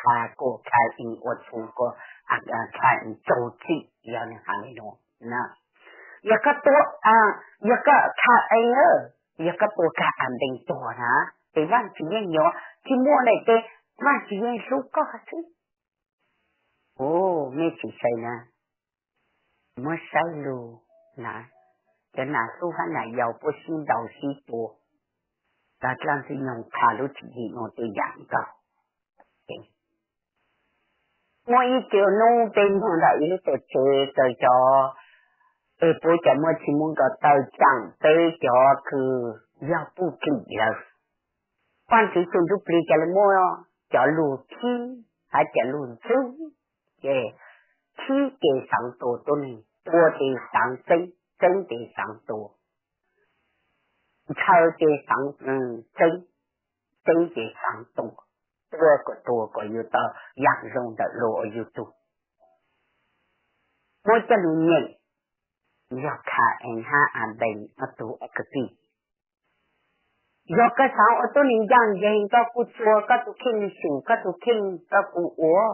kha kuj kha ees ua txhuv kuj kha ees raug txim, yog nws hais li no. Yog koj tua, yog koj kha ees, yog koj tua kag a npees tuag na, ces Vaajtswv yeej yuav tsis muaj le ces Vaajtswv yeej hlub koj xwb. Mej tsis xav na, muab saib lug na, cov nam hlub hab nam yau puab sib ntaus sib tua, dlaab Ntxwg Nyoog qha lub tswv yim nuav tuab yaam nkaus. Muaj ib co nub peb moog ntawm ib lub tuam tsev kws cov, es puab cov muaj txij muaj nkawm tawm tsaam peb cov kws yog puj kim lawm. Vaajtswv tug ntsuj plig ca le muab cov lug khib hab cov lug ntxub, ces khib ces xaav tua tuab neeg, tua ces xaav txeeb, txeeb ces xaav tua, ntshaw ces xaav txeeb, txeeb ces xaav tua, tua kom tua kom yug tau yaam zoo ntawm luag ua yug tug. Muab coj lug nyeem, yog Kha-ees hab A-npees ob tug ob kwv tij. Yog koj xaav ua tuab neeg ncaaj nceeg, koj kuj txua koj tug kheej, xyum koj tug kheej, koj kuj ua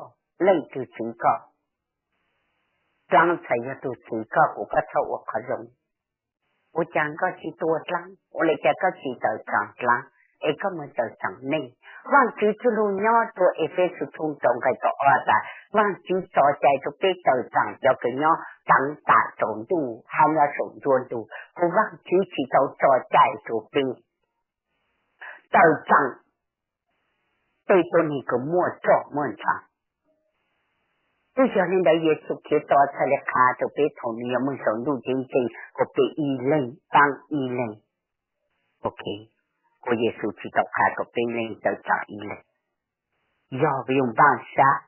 leej twg txwv koj. Dlaab txhais yog tug txwv koj kuj koj txhob ua qhov zoo. Ua caag koj tsi tua dlaab? Ua le caag koj tsi tawm tsaam dlaab es koj moog tawm tsaam neej? Vaajtswv txuj lug nyob rua Efexus tshooj rau nqai kaum ob tas, Vaajtswv tso cai rua peb tawm tsaam cov kws nyob taav tam rua ntuj hab nyob saum nruab ntug, kuv Vaajtswv tsi tau tso cai rua peb tawm tsaam tej tuab neeg kws muaj roj muaj ntshav. Twb yog le ntawd Yexus Khetos txhaj le qha rua peb thaum nws yog moog saum ntuj ceeb tsheej kuas peb ib leeg paab ib leeg. Ok, kuas Yexus tsi tau qha kom peb leeg tawm tsaam ib leeg. Yog peb yug npaaj sab,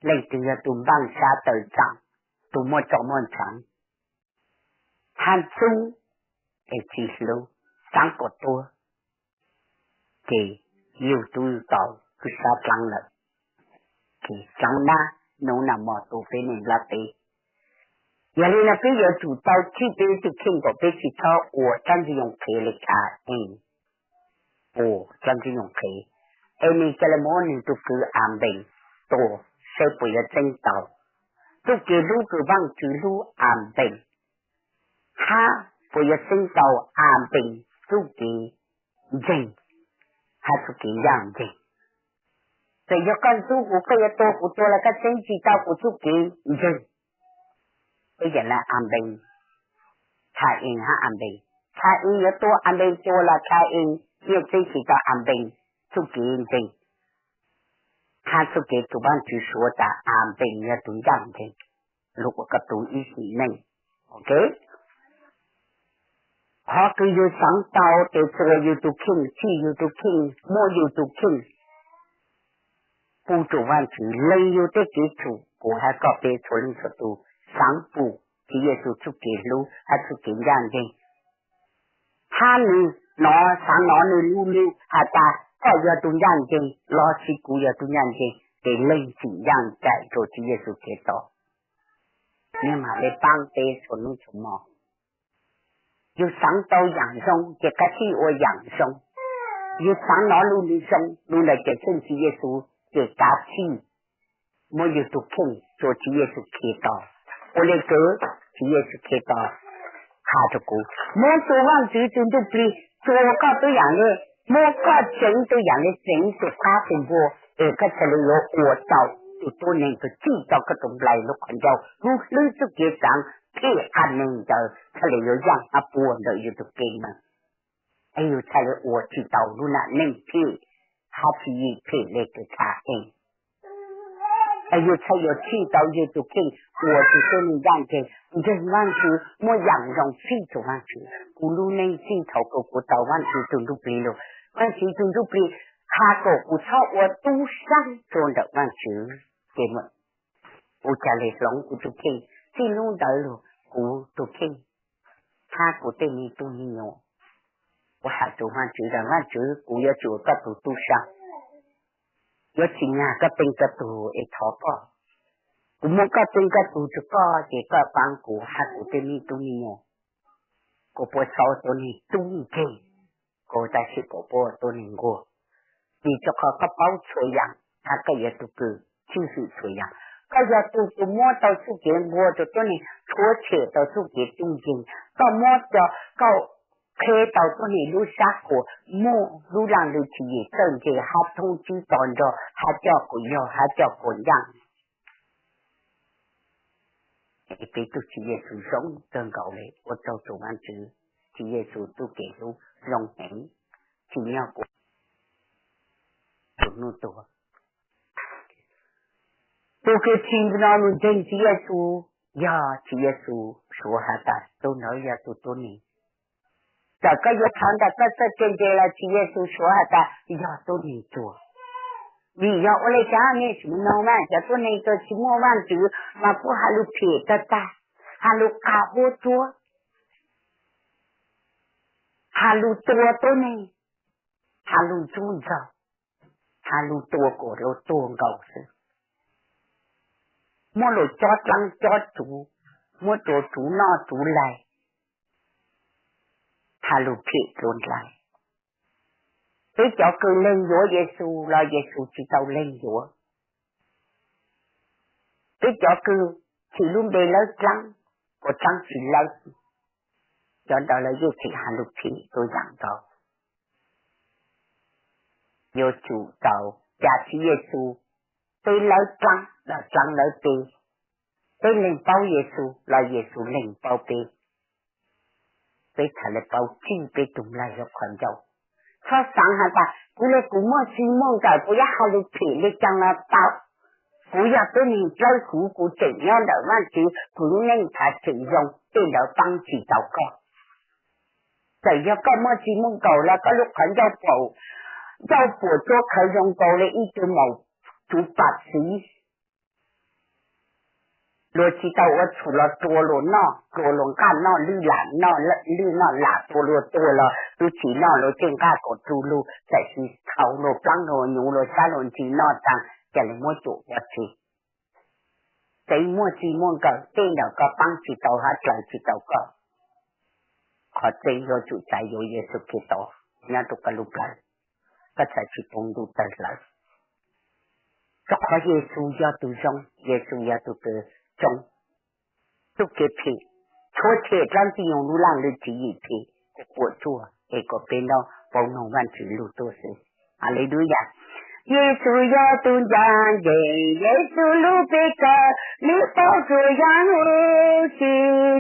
leej twg yog tug npaaj sab tawm tsaam, tug muaj roj muaj ntshav, hab ntxub, es tsi hlub, xaav kom tuag, ces yug tub yug tau tub sab dlaab lawm. Dlaab nab nub nag mo tu peb neeg nplaj teb. Yog le nuav peb yuav tsum tau khib peb tug kheej kom peb tsi txhob ua dlaab Ntxwg Nyoog qhev le Kha-ees ua dlaab Ntxwg Nyoog qhev. Es nwg ca le muab nwg tug kwv A-npees tua, saib puas yuav txeeb tau txuj kev hlub kws Vaajtswv hlub A-npees, hab puas yuav txeeb tau A-npees txuj kev ntseeg hab txuj kev ncaaj nceeg. Txawm yog koj ntxub kuv, koj yuav tua kuv tuag los koj txeeb tsi tau kuv txuj kev ntseeg. Peb yam le A-npees, Kha-ees hab A-npees. Kha-ees yuav tua A-npees tuag los Kha-ees yeej txeeb tsi tau A-npees txuj kev ntseeg hab txuj kev tug Vaajtswv suav tas A-npees yog tug ncaaj nceeg lug ua koj tug ib sim neej. Ok, qhov kws yug xaav tau tes txua yug tug kheej, txhij yug tug kheej, muab yug tug kheej pub rua Vaajtswv, lees yug tej kev txhum. Kuv hab koj peb txhua leej txhua tug xaav pum Tswv Yexus txuj kev hlub hab txuj kev ncaaj nceeg, hab nwg nov, xaav nov nwg lub lug has tas koj yog tug ncaaj nceeg lossis kuv yog tug ncaaj nceeg, ces leeg txim ncaaj nraim rua Tswv Yexus Khetos, nwg mam le paab peb txhua nub txhua mo. Yug xaav tau yaam zoo ces koj txhij ua yaam zoo. Yug xaav nov lub lug zoo, lub ntawd ces txheej Tswv Yexus, ces koj txhij muab yug tug kheej rua Tswv Yexus Khetos. Ua le kws Tswv Yexus Khetos has rua kuv, muab txua Vaajtswv tug Ntuj Plig txua koj tuab yaam le, muab koj tseev tuab yaam le tseev tug qab tug npua, es koj txhaj le yuav ua tau tug tuab neeg kws txhij tau koj tug nplai lub qhov ncauj, lub hlwb txuj kev xaav phem qha neeg ntawd txhaj le yuav yaaj hab puag ntawm yug tug kev mas, es yug txhaj le ua tsi tau lub nam neej phem hab tswv yim phem le kws Kha-ees. Es yug txhaj yuav txhij tau yug tug kheej ua tug tuab neeg ncaaj nceeg, ntseeg Vaajtswv, muab yaam zoo txhij rua Vaajtswv. Kuv lub neej txij thaum kuv tau Vaajtswv tug Ntuj Plig lug, Vaajtswv tug Ntuj Plig has kom kuv txhob ua tub saab rua ntawm Vaajtswv, ces ua ca le hloov kuv tug kheej. Txij nub ntawd lug kuv tug kheej hab kuv tej me tub me nyuam, kuv has rua Vaajtswv tas Vaajtswv, kuv yuav tsum ua koj tug tub saab, yuav tsi nyag koj teej koj tug es thov koj. Kuv muab koj teej koj tug rua koj ces koj paab kuv hab kuv tej me tub me nyuam kom puab txhob ua tuab neeg tub nkeeg, kom tas sim kom puab ua tuab neeg nquag. Vim rua qhov koj paub txhua yaam, hab koj yog tug kws tswj hwm txhua yaam. Koj yog tug kws muab tau txuj kev nquag rua tuab neeg, rhuav tshem tau txuj kev tub nkeeg. Koj muab cov, koj qheb tau tuab neeg lub sab qhua muaj lub laaj lwm tswv yim txawj ntse hab thoob tsib to nrog hab coj quas yog hab coj quas ncaaj. Peb tug Tswv Yexus zoo kawg nkaus le, ua tsaug rua Vaajtswv, Tswv Yexus txuj kev hlub zoo heev, tsim nyog kuas txug nub tuag. Tug kws tsim no lug ntseeg Tswv Yexus, yog Tswv Yexus suav has tas tug ntawd yog tug tuab neeg. Txawm koj yuav khav ntawm koj txawj kev ntse los Tswv Yexus suav has tas yog tuab neeg tuag. Vim yog ua le caag nej tsi moog noog mas cov tuab neeg tuag tsi muaj Vaajtswv mas kuj has lug phem tag tag, has lug qha huab tsuab, has lug tua tuab neeg, has lug ntxub ntxaug, has lug tua kom luag tuag nkaus xwb. Muab luag cob dlaab cob tsuv, muab tua tsuv noj tsuv laig, has lug phem dlua dlai. Peb cov kws leeg yuav Yexus los Yexus tsi tau leeg yuav. Peb cov kws txhim lub npe lawv dlaab, kuas dlaab tsi lawv, cov ntawd lawv yeej tseem has lug phem tuab yaam nkaus. Yuav tsum tau ca Tswv Yexus, peb lawv dlaab los dlaab lawv peb, peb leeg paub Yexus los Yexus leeg paub peb. Peb txhad le paub tswj peb tug nplaig lub qhov ncauj. Txhob xaav has tas kuv le kuv muaj txij muaj nkawm kuv yuav has lug phem le caag los tau. Kuv yog tuab neeg dlawb huv, kuv tseem nyob ntawm Vaajtswv, kuv lub neej txhad tseem zoo, tej ntawd paab tsi tau koj. Txawm yog koj muaj txij muaj nkawm los koj lub qhov ncauj puam, ncauj puam tsuab khawv zoo nkaus le ib tug maum tsuv pam txiv. Luag tsi tau ua txhum los tua luag noj, tua luag nqaj noj, lwj lam noj, lwj noj lam tua luag tuag los tub tsi noj, luag tej nqaj kom tu lug, txawm sis txhaus luag plaab luag nyuv luag sab luag ntsig noj taag, ca le muab cuam ua tseg. Txawm muaj txij muaj nkawm tej ntawm koj paab tsi tau hab dlaws tsi tau koj. Qhov tseeb yuav tsum txais yuav Yexus Khetos nyob rua koj lub plawv, koj txhad tsi poob ntuj tawg hlawv. Rua qhov Yexus yog tug zoo, Yexus yog tug kws tsoob txuj kev phem, rhuav tshem dlaab ntxwg nyoog lub laaj lwm tswv yim phem, kuas puam tsuaj es kuas peb nrog paub noog Vaajtswv lug tuaj xwb. Haleluyas. Yexus yog tug ncaaj nceeg, Yexus lub npe kawg, nwg paub txhua yaam huv si,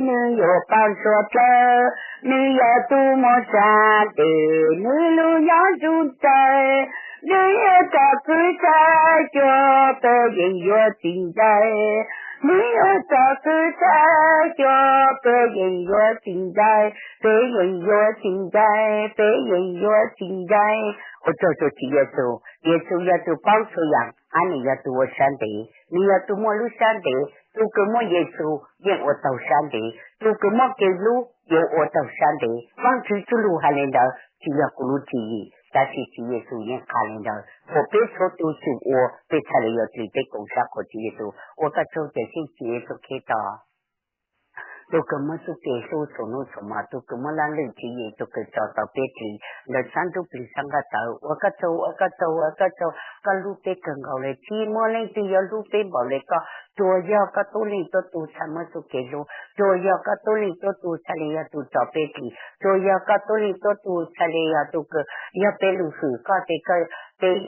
nwg yuav paab suav dlawg, nwg yog tug muaj sab tes, nwg lug nyob ntsug tes, nwg yuav tsom kwv txhaj xyuas, peb yeej yuav txim ntxais, nwg yuav tsom kwv txhaj xyuas, peb yeej yuav txim ntxais, peb yeej yuav txim ntxais, peb yeej yuav txim ntxais. Ua tsaug rua Tswv Yexus, Yexus yog tug paub txhua yaam, hab nwg yog tug ua sab ntev, nwg yog tug muaj lub sab ntev, tug kws muaj Yexus yeej ua taug sab ntev, tug kws muaj kev hlub yuav ua taug sab ntev. Vaajtswv txuj lug has le ntawd, tsi yog kuv lub tswv yim, tab sis Tswv Yexus yeej qha le ntawd, kuas peb txhua tug tsum ua, peb txhad le yuav dlig peb koom sab qhuas Tswv Yexus. Ua koj tsaug cawm seej Tswv Yexus Khetos, tug kws muab txuj kev hlub txhua nub txhua mo, tug kws muab laaj lwm tswv yim, tug kws tso tau peb dlig ntawm sab ntsuj plig sab nqaj tawv. Ua koj tsaug, ua koj tsaug, ua koj tsaug, koj hlub peb kawg nkaus le, tsi muaj leej twg yuav hlub peb npaum le koj. Tsuas yog koj tuab leeg tuab tug txhaj muab txuj kev hlub, tsuas yog koj tuab leeg tuab tug txhaj le yog tug tso peb dlig, tsuas yog koj tuab leeg tuab tug txhaj le yog tug kws yog peb lug hwm koj tes,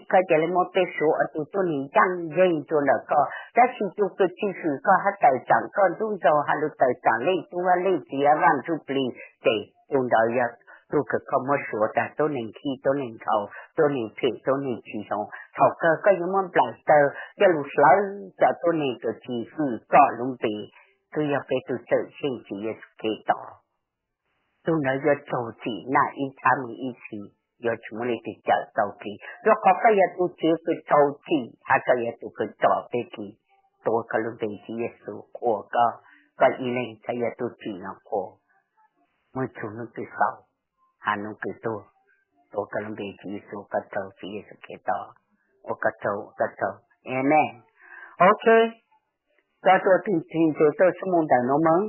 koj ca le muab peb suav ua tug tuab neeg ncaaj nceeg rua ntawm koj. Tab sis tug kws tsi hwm koj hab tawm tsaam koj ntxub ntxaug has lug tawm tsaam Leej Tub hab Leej Txiv hab Vaaj Ntsuj Plig tes, tug ntawd yog tug kws koj muab suav tas tuab neeg khib, tuab neeg ntshaus, tuab neeg phem, tuab neeg tsi zoo. Thaum kawg koj yuav muab nplaim tawg coj lug hlawv cov tuab neeg kws tsi hwm koj lub npe, kws yog peb tug cawm seej Tswv Yexus Khetos. Tug ntawd yuav raug txim naj ib thab mws ib txhis, yuav tsi muaj leej twg cawm tau dlig, rua qhov koj yog tug Tswv kws raug txim hab koj yog tug kws tso peb dlig. Tuav koj lub npe Tswv Yexus qhuas koj, koj ib leeg txhad yog tug tsim nyog qhuas, muaj txug nub kws xaus hab nub kws tuag. Tuav koj lub npe Tswv Yexus, koj tsaug Tswv Yexus Khetos, ua koj tsaug, ua koj tsaug. Amees. Ok, koj tuaj txug ntses tuaj xuab moos ntawm nuav moog,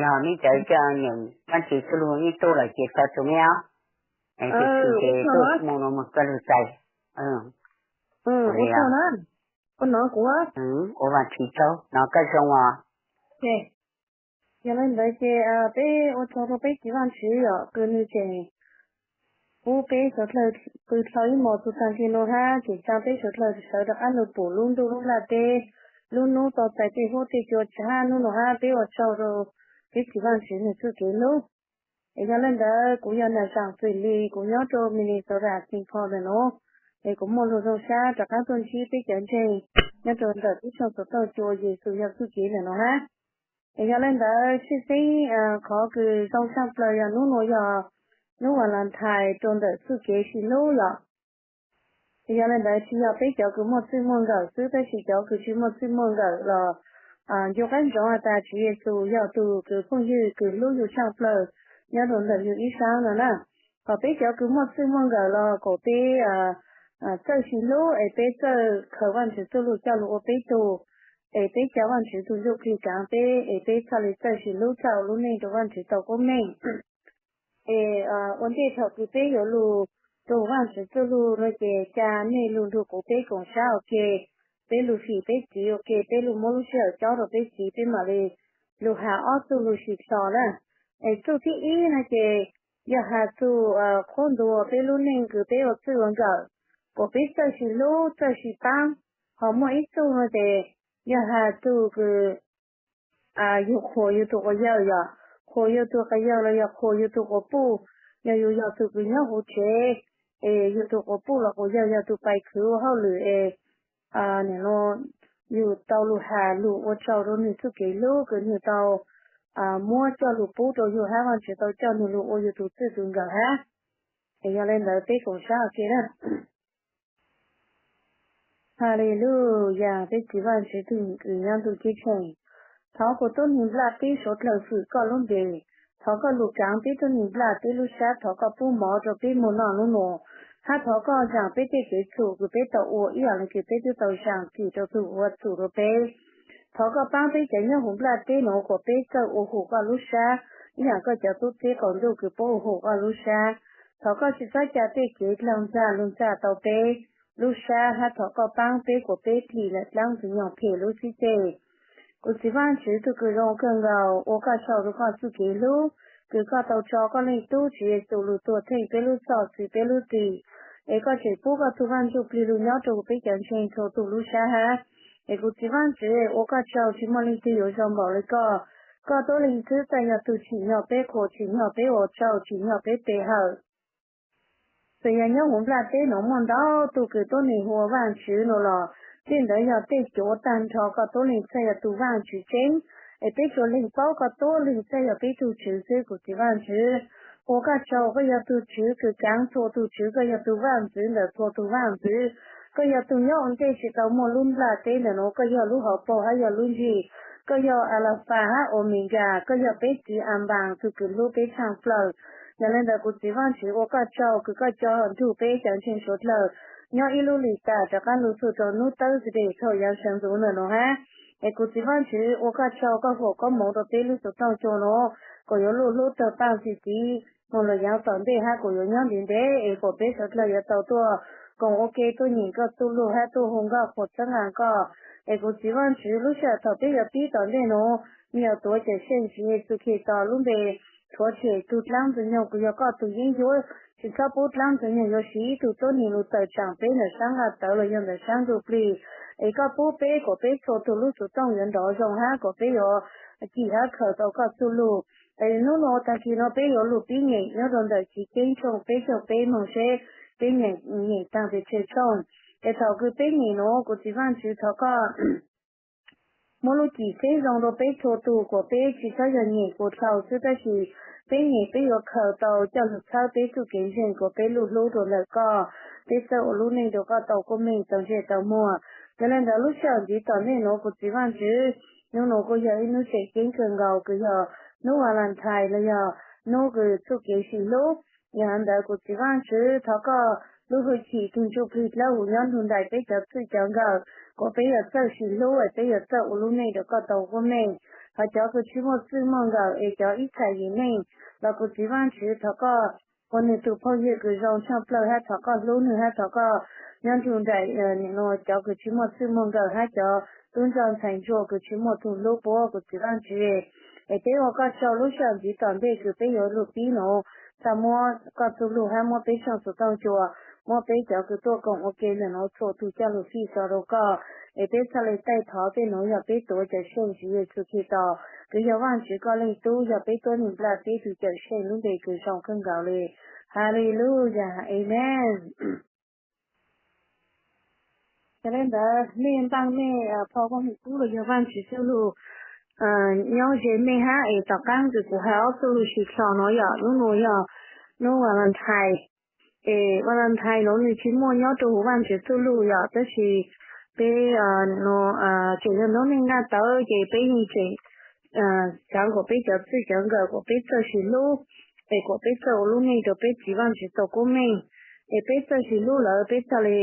yog meb cov coj nyeem Vaajtswv txuj lug ib tuj lawm ces txhob txug meb os. Txug ntses tuaj xuab moos nuav moog koj lug txais. Ua tsaug na, ua nov kuv. Ua Vaajtswv tsaug, nov koj zoo os. Yog le ntawd ces peb ua tsaug rau peb txiv Vaajtswv yom, kws nws tseem pub peb suav dlawg pw dlhau ib hmos txug taag kig nuav hab tseem tsaa peb suav dlawg sawv rov qab lug pum lub ntuj lub nplaj teb, lub nub tau txais tej huab tej cua tsav hab nub nuav hab peb ua tsaug rau peb txiv Vaajtswv nwg txuj kev hlub. Es yog le ntawd kuv yog Nam Zaam Xwm Lis, kuv nyob rau Minnesota, Saint Paul ntawm nuav. Es kuv muaj lug zoo sab rov qab tuaj ntsib peb cov ntseeg nyob rau ntawm teb chaws Suav Tooj cua Yexus yog txuj kev ntawm nuav hab. Es yog le ntawd tshwj xeeb qhov kws zoo tshaj plaws yog nub nuav yog nub Valentine rau ntawm txuj kev sib hlub yom. Es yog le ntawd tsis yog peb cov kws muaj txwj muaj nkawm xwb, tab sis cov kws tsis muaj txwj muaj nkawm los ncu qaab ntsoov has tas Tswv Yexus yog tug kws phooj ywg kws hlub yug tshaj plaws nyob rau ntawm yug ib sab no na. Hos peb cov kws muaj txwj muaj nkawm los kom peb txawj sib hlub es peb txawj khaws Vaajtswv txuj lug coj lug ua peb tug, es peb ca Vaajtswv tug ntsuj plig kaav peb es peb txhaj le txawj sib hlub txhaj ua lub neej rau Vaajtswv tau koob meej. Es ua ntej thaum kws peb yuav lug rua Vaajtswv txuj lug no ces ca mej lug nrug kuv peb koom sab ua ke, peb lug fim peb txiv ua ke, peb lug muab lub sij hawm cob rua peb txiv, peb mam le lug has ob txuj lug sim hlo na. Es txuj thib ib no ces yog has txug qhuab ntuas peb lub neej kws peb ua txwj ua nkawm, kom peb txawj sib hlub txawj sib paab. Hos muaj ib txuj no ces yog has txug kws yug qhuas yug tug quas yawg yom, qhuas yug tug quas yawg los yog qhuas yug tug quas puj. Yog yug yog tug kws nyob huv tsev, es yug tug quas puj los quas yawg yog tug pais khwv ua hauj lwm es yug tau lug has lug ua tsaug rau nwg txuj kev hlub kws nwg tau muab coj lug pub rau yug hab Vaajtswv tau coj nwg lug ua yug tug txwj tug nkawm hab. Es yog le ntawd peb koom sab ua ke na. Haleluyas, peb txiv Vaajtswv tug kws nyob ntuj ceeb tsheej, thov kuv tuab neeg nplaj teb suav dlawg fwm koj lub npe. Thov koj lug kaav peb tuab neeg nplaj teb lub sab, thov koj pub mov rau peb muag noj nub nua, hab thov koj zaam peb tej kev txhum kws peb tau ua ib yaam le kws peb twb tau zaam txim rau tug ua txhum rau peb. Thov koj paab peb cov nyob huv nplaj teb nuav kom peb txawj ua hum koj lub sab ib yaam koj cov tub txib qaum ntuj kws paub ua hum koj lub sab. Thov koj tsi txhob ca tej kev dlaag ntxag lug ntxag tau peb lub sab, hab thov koj paab peb kom peb dlim lawm dlaab ntxwg nyoog phem lub txhib teg. Kuv txiv Vaajtswv tug kws zoo kawg nkaus, ua koj tsaug rua koj txuj kev hlub kws koj tau tso koj leej tub Tswv Yexus lug tuag theej peb lub txhoj txwv peb lub txim, es koj tseem pub koj tug Vaaj Ntsuj Plig lug nyob rua peb cov ntseeg txhua tug lub sab hab. Es kuv txiv Vaajtswv, ua koj tsaug, tsi muaj leej twg yuav zoo npaum le koj. Koj tuab leeg xwb txawj yog tug tsim nyog peb qhuas, tsim nyog peb ua tsaug, tsim nyog peb pe hawm. Txawm yog nyob huv nplaj teb nuav muaj ntau tug kws tuab neeg hu ua Vaajtswv nuav los tej ntawd yog tej cuav tag nrho, koj tuab leeg txawj yog tug Vaajtswv tseeb. Es peb tsuas leeg paub koj tuab leeg txawj yog peb tug Tswv xwb kuv txiv Vaajtswv. Ua koj tsaug, koj yog tug Tswv kws kaav txhua tug tswv, koj yog tug Vaajntxwv ntawm txhua tug vaajntxwv, koj yog tug nyob ua ntej tsi tau muaj lub nplaj teb ntawm nuav, koj yog lub hauv paug hab yog lub ntsig, koj yog Alafas hab Omegas, koj yog peb txiv Anpaas tug kws hlub peb tshaaj plawg. Yog le ntawd kuv txiv Vaajtswv ua koj tsaug kws koj co nrug peb cov ntseeg suav dlawg nyob ib lub lim tas rov qaab lug txug rua nub tawb xi dej thaum yaav sawv ntxuv ntawm nuav hab. Es kuv txiv Vaajtswv ua koj tsaug koj huam koob moov rua peb lub xuv tooj cua nuav kom yuav luj hlub tawg paaj txi txiv moog lug yaav tom ntej hab kom yuav nyob ntev ntev es kom peb suav dlawg yuav tau tuaj koom ua ke tuaj nyeem koj txuj lug hab tuaj hu nkauj qhuas txhawb nqaa koj. Es kuv txiv Vaajtswv lub sij hawm thaum peb yuav pib tom ntej nuav, mej yuav tuav Cawm Seej Tswv Yexus Khetos lub npe rhuav tshem tug dlaab ntxwg nyoog kws yog koj tug yeeb ncuab. Tsi txhob pub dlaab ntxwg nyoog yuav siv ib tug tuab neeg lug tawm tsaam peb ntawm saab nqaj tawv los yog ntawm saab ntsuj plig. Es koj pub peb kom peb txhua tug lub xuv tooj yuav nrov zoo hab kom peb yuav cim hab khaws tau koj txuj lug. Es nub nuav taag kis nuav peb yuav lug pib nyeem nyob rua ntawm Chiv Keeb tshooj peb caug peb moog seb peb nyeem taag pes tsawg tshooj. Es thaum kws peb nyeem nuav kuv txiv Vaajtswv thov koj muab lub cim txheeb zoo rua peb txhua tug kom peb tsi txhob yog nyeem kuas dlhau xwb tab sis peb nyeem peb yuav khaws tau coj lug txhawb peb txuj kev ntseeg kom peb lub hlub rua ntawm koj, peb txawj ua lub neej rua koj tau koob meej tau ntsej tau muag. Yog le ntawd lub sij hawm ntxiv tom ntej nuav kuv txiv Vaajtswv, nub nuav kuj yog ib nub tseem ceeb kawg nkaus kws yog nub Valentine los yog nub kws txuj kev sib hlub. Yog le ntawd kuv txiv Vaajtswv thov koj lub hwj chim tug ntsuj plig dlawb huv nyob nrug nraim peb cov txwj cov nkawm kom peb yuav txawj sib hlub es peb yuav txawj ua lub neej rua koj tau koob meej. Hos cov kws tsi muaj txwj muaj nkawm es cov ib txhais yim neej los kuv txiv Vaajtswv thov koj ua nws tus phooj ywg kws zoo tshaj plaws hab thov koj hlub nws hab thov koj nyob nrug nraim cov kws tsis muaj txwj muaj nkawm hab cov tub ntsuag ntxhais ntsuag kws tsis muaj tug hlub puab kuv txiv Vaajtswv. Es peb ua koj tsaug lub sij hawm ntxiv tom ntej kws peb yuav lug pib nuav, txhaj muab koj txuj lug hab muab peb tshooj xov tooj cua, muab peb cov kws tuaj koom ua ke ntawm nuav txhua tug coj lug fij tso rua koj. Es peb txhaj le taij thov tej nuav yog peb tuav Cawmseej Tswv Yexus Khetos kws yog Vaajtswv koj Leej Tub, yog peb tuab neeg nplaj peb tug Cawmseej lub npe kws zoo kawg nkaus le. Haleluya, amees. Yog le ntawd mej npaaj mej phau Vaaj Lug Kub los yog Vaajtswv txuj lug nyob ze mej hab es tom qaab kws kuv has ob txuj lug sib kho nuav yog nub nuav yog nub Valentine. Es Valentine nuav nwg tsis muaj nyob rua huv Vaajtswv txuj lug yog, tab sis peb tseem yog noob neej nqaj tawv ces peb yeej tseem xaav kuas peb cov txwj cov nkawm kuas peb txawj sib hlub, es kuas peb txawj ua lub neej rua peb txiv Vaajtswv tau koob meej. Es peb txawj sib hlub lawm peb txhaj le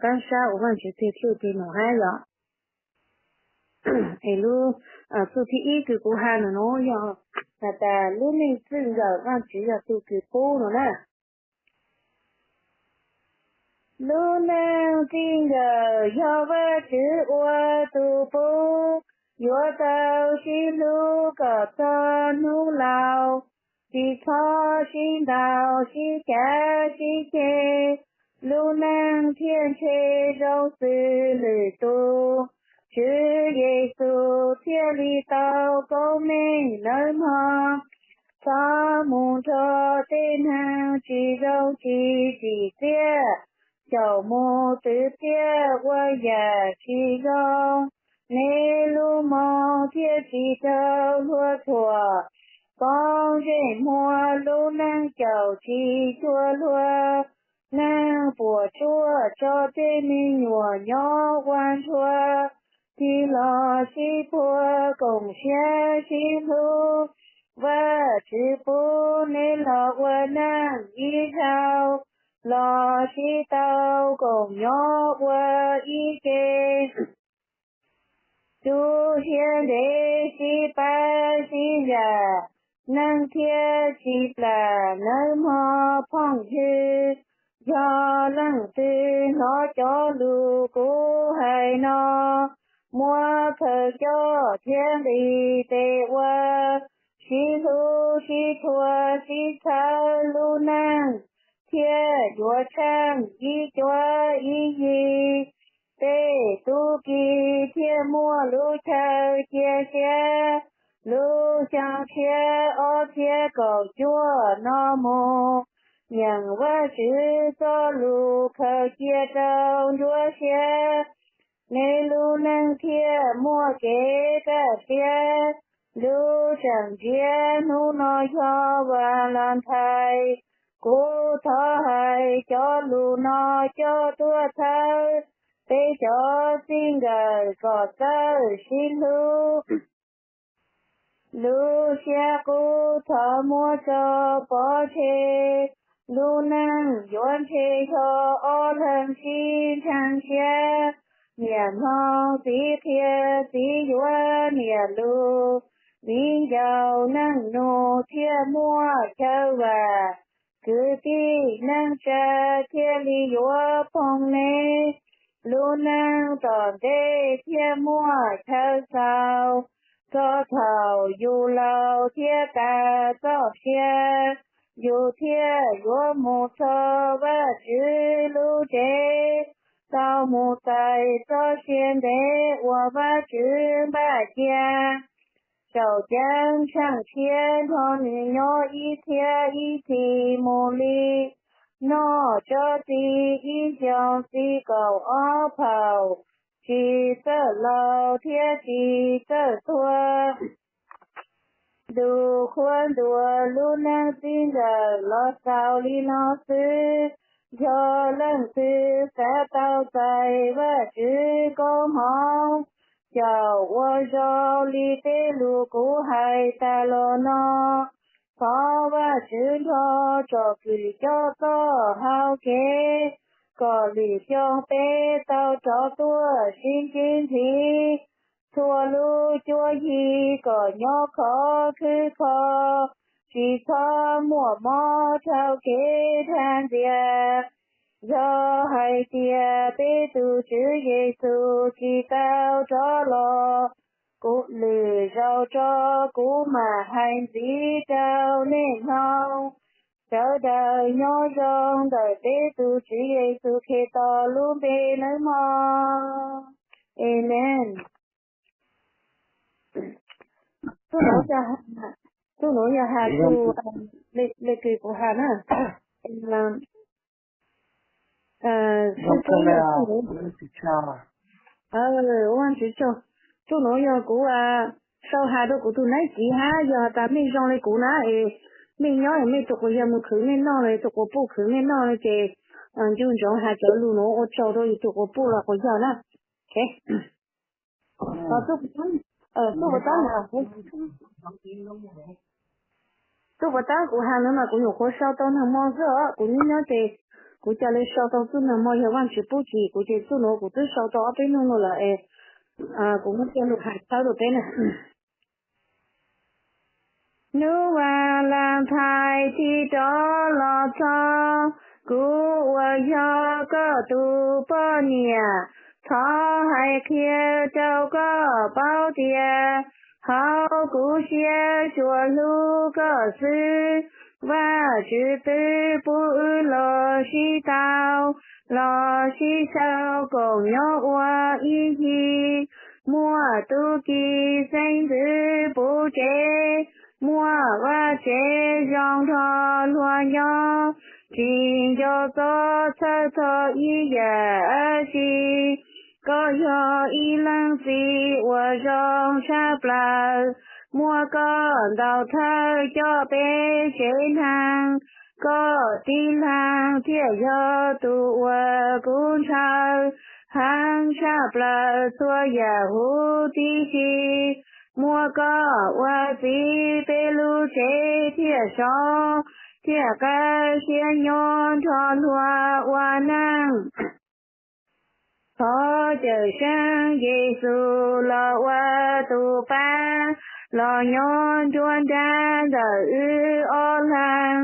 paab sab ua Vaajtswv txuj lug teg num hab yog. Es lub txuj thib ib kws kuv has nuav yog has tas lub neej txwj nkawm Vaajtswv yog tug kws pub nuav na. Lub neej txij nkawm yog Vaajtswv ua tug pub, yuav tau sib hlub kom txog hnub laus, tsi txhob sib ntaus sib cav sib ceg, lub neej thiaj ntshe zoo xws lwm tus. Tswv Yexus thiaj li tau koob meej nawb mog. Txhob mus nrog tej neeg tsis zoo tsis tsim txiaj, xyaum mus twv txiaj ua yam tsis zoo, neb lub moo thiaj tsis raug luag thuam. Poob ntsej muag lub neej caum tsis cuag luag, neeg puas tsuaj tso tej me nyuam nyob ua ntsuag, tig los sib puag koom siab sib hlub. Vajtswv pub neb los ua neej ib zaug, los sib tau koom nyob ua ib ke. Tu siab ntev sib pab sib yam, neeg thiaj tsis plam nawb mog phooj ywg. Yog leej twg hnov cov lus kuv hais no, muab khaws coj thiab nqis tes ua, sib hlub sib txhua sib txhawb lub neej, thiaj yuav tsheej ib cuab ib yig. Tej tub ki thiaj muaj lub chaw cia siab. Lub xyoo tshiab ob txhiab kaum cuaj no mus, nyeem Vajtswv txoj lus khaws cia rau nruab siab, neb lub neej thiaj muaj kev kaj siab. Lub tseem ntsiav hnub no yog Valentine, kuv thov hais cov lus no coj tuaj txhawb peb cov txij nkawm kom txawj sib hlub. Lub siab qub thov muab tso pov tseg, lub neej yuav ntshe yog ob leeg sib ntseeg siab. Niam hloov txiv qhia, txiv yuav niam lus, viv ncaus neej nus thiaj muaj chaw vam. Kwv tij neej tsa thiaj li yuav phooj neb, lub neej tom ntej thiaj muaj chaw xaus. Txog thaum yus laus thiab tas txoj sia, yus thiaj yuav mus txog Vajtswv lub tsev, tau mus txais txoj sia ntev uas Vajtswv npaj cia. Tsaus caav tsheej tshiab nrog nws nyob ib txhiab ib txhis mus li. Noj tsob txiv ib xyoos txiv kaum ob phaum, tsis txawj laus thiab tsis txawj tuag. Ntu qhuab ntuas lub neej txij nkawm los xaus li no xwb. Yog leej twg xav tau txais Vajtswv koob hmoov, caum ua zoo li tej lus kuv hais tas los no, thov Vajtswv nrog tsom kwm coj txoj hau kev, kom lwm xyoo peb tau rov tuaj sib ntsib ntxiv. Txhua lub cuab yig kom nyob khov khwb kho, tsis txhob muaj mob rau kev rhaj ntxias. Yog hais tias peb tus Tswv Yexus tsis tau rov los, kuv lwm zaus tso kuv mam hais ntxiv rau nej mloog. Sawv daws nyob zoo ntawm peb tus Tswv Yexus Khetos lub npe nawb mog. Amees. Txuj nuav yog has tus, le kws kuv has na. Ua Vajtswv tsaug, txuj nuav yog kuv sau has rau kuv tus nab kiv hab yog tas mej zoo le kuv na es mej nyob es mej tus quas yawg mus khwv mej noj los tus quas puj khwv mej noj no ces ncu ntsoov has cov lus nuav ua tsaug rau yus tus quas puj los quas yawg na. Txuj puas tab, txuj puas tab kuv has nuav mas kuv nyuam qhuav sau tau nag hmo xwb os, kuv nyob nyob ces kuv ca le sau tau txuj nag hmo yog Vajtswv pub tsim kuv ces txuj nuav kuv twb sau tau ob peb nub no lawm es kuv muab coj lug has txhawb rau peb na. Hnub Valentine tig rov los txog, kuv uas yog koj tus poj niam, thov hais qhia rau koj paub tias hauv kuv siab tsuas hlub koj xwb. Vajtswv twb pub wb los sib tau, los sib sau koom nyob ua ib ncig. Muaj tub ki xeeb ntxwv puv tsev, muaj vaj tsev zoo nrog luag nyob. Tsis nco txob txhawj txog ib yam dab tsi, koj yog ib leej txiv uas zoo tshaj plaws. Muaj koj ntaus thawj coj peb tsev neeg, koj tib leeg thiaj yog tus uas kuv ntshaw heev tshaj plaws txhua yam huv tib si. Muaj koj ua txiv peb lub tsev thiaj sov, thiaj qab siab nyob nrog luag ua neej. Thov cawm seej Yexus los ua tus pab, los nyob nruab nrab ntawm wb ob leeg,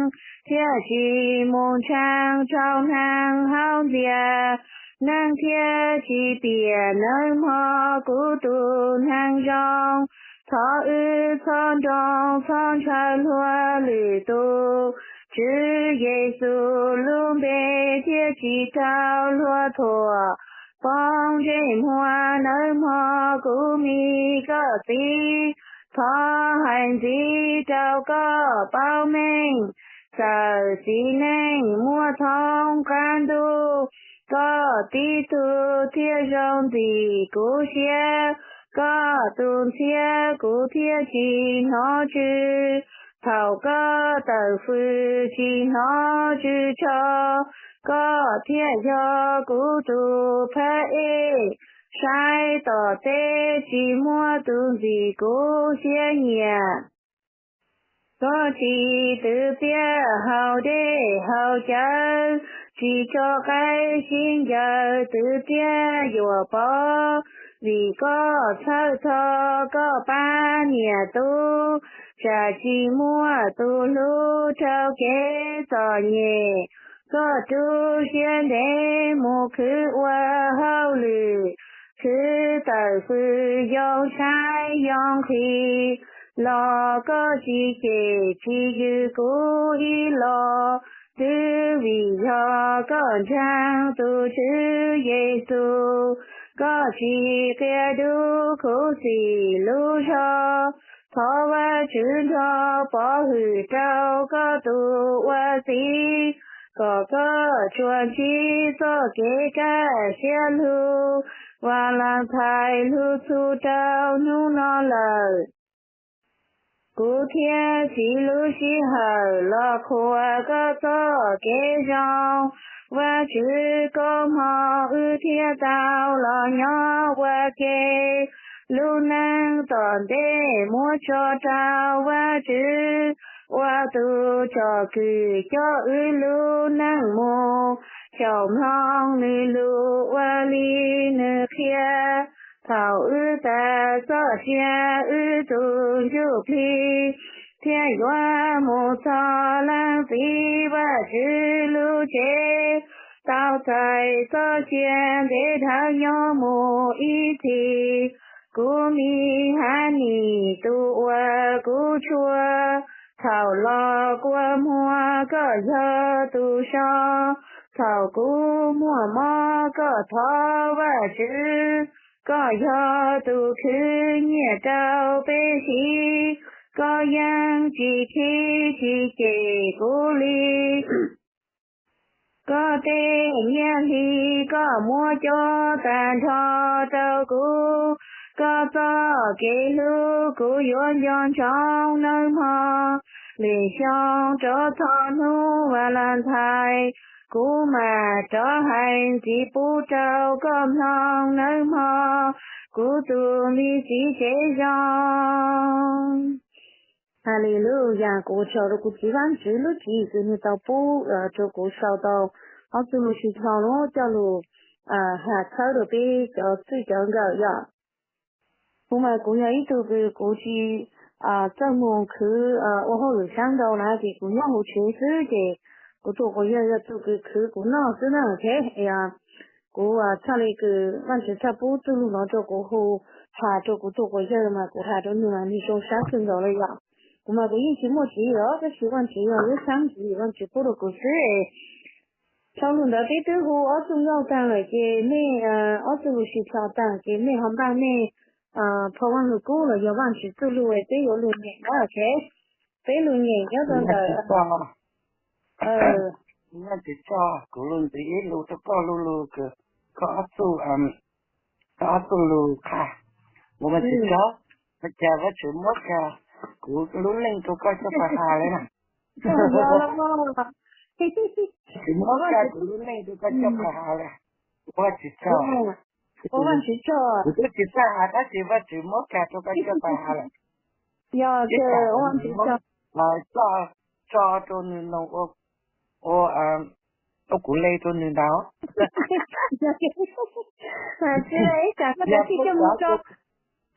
thiaj tsis mus ntshai tsam neeg haub ntxias, neeg thiaj tsis piam nawb mog kuv tus neeg zoo. Thov wb txhob nroo txhob ntshaw luag lwm tus, Tswv Yexus lub npe thiaj tsis raug luag thuam. Poob ntsej muag nawb mog kuv me koj txiv, thov hais ntxiv rau koj paub meej, txawm txiv neej muaj thoob qab ntuj, koj tib tug thiaj zoo ntxim kuv siab. Koj tus ntxhiab kuv thiaj tsis hnov tsw, thaum koj tawm fws tsis hnov tsw tsho. Koj thiaj yog kuv tus phab ej, saib tom teb tsis muaj tus ntxim kuv siab nyiam. Koj tsis twv txiaj haus dej haus cawv, tsis tso qaib sib ncaws twv txiaj yuam pov. Vim koj txhawj txog koj pab niam tub, tsam tsis muaj tus hlub rau kev txom nyem. Koj rub siab ntev mus khwv ua hauj lwm, khwv tawm fws yoo tshaib yoo nqhis, los koj tsis cem tsis yws kuv ib los. Twb vim yog koj ntseeg tus Tswv Yexus, koj tsis qia dub khuv xim lub zog. Thov Vajtswv nrog pov hwm rau koj tus ua txiv, kom koj tsuas ntsib txoj kev kaj siab lug. Valentine lug txug rau hnub no lawm, kuv thiab txiv lub sij hawm los qhuas koj txoj kev zoo. Vajtswv koob hmoov wb thiaj tau los nyob ua ke. Lub neej tom ntej muab tso rau Vajtswv, ua tus tsom kwm coj wb lub neej mus. Xyaum mloog nws lus ua li nws qhia, thaum wb tas txoj sia wb tus ntsuj plig Niaj yuav mus txog leej txiv Vajtswv lub tsev, tau txais txoj sia ntev dhawv nyob mus ib txhis. Kuv me hab nim tus uas kuv tshua, thaum los kua muag koj yog tus so. Thaum kuv muaj mob koj thov Vajtswv, koj yog tus khwv nyiaj rau peb siv. Koj yeej tsis khib tsis cem kuv li. Koj tej nyiaj hli koj muab cob tag nrho rau kuv. Koj txoj kev hlub kuv yuav nco ntsoov nawb mog. Lwm xyoo rov txog hnub Valentine, kuv mam rov hais ntxiv pub rau koj mloog nawb mog, kuv tus me txiv tsev zoo. Haleluyas, kuv ua tsaug rau kuv txiv Vajtswv lub tswv yim kws nws tau pub rau kuv sau tau ob txoj lus sib thov no coj lug has txhawb rau peb cov txwj cov nkawm yom. Kuv mas kuv yog ib tug kws kuv tsis txawj mus khwv ua hauj lwm sab nraud na, ces kuv nyob hauv tsev xwb ces kuv tus quas yawg yog tus kws khwv kuv noj xwb na. Kuv txhaj le kws Vajtswv txhaj pub txoj lus no rau kuv hu, has rau kuv tus quas yawg mas kuv has rau nws mas nws zoo sab kawg nkaus li yom. Kuv mas kuv yeej tsis muaj txiv os, tab sis Vajtswv yog lub xab ntxwv Vajtswv pub rau kuv xwb. Dhau lus ntawd peb twb hu ob txoj nkauj tag lawm ces mej, ob txoj lus sib thov tag ces mej ho npaj mej phau Vaj Lug Kub los yog Vajtswv txoj lus peb yuav lug nyeem na, ok. Peb lug nyeem nyob rau ntawm Vajtswv tso kuv lug ntxiv ib lus rau koj lub lug, koj ob txoj, koj ob txoj lus qha. Ua Vajtswv tso, ua cas Vajtswv muab kiag kuv lub neej rau koj coj pais has li na. Vajtswv muab kiag kuv lub neej rau koj coj pais has li. Ua Vajtswv tso. Kuv twb tsis txawj has tab sis Vajtswv muab kiag rau koj coj pais has lawm. Ib tsam kuv muab tso rau nws noog ua, ua kuv le rau nws ntag.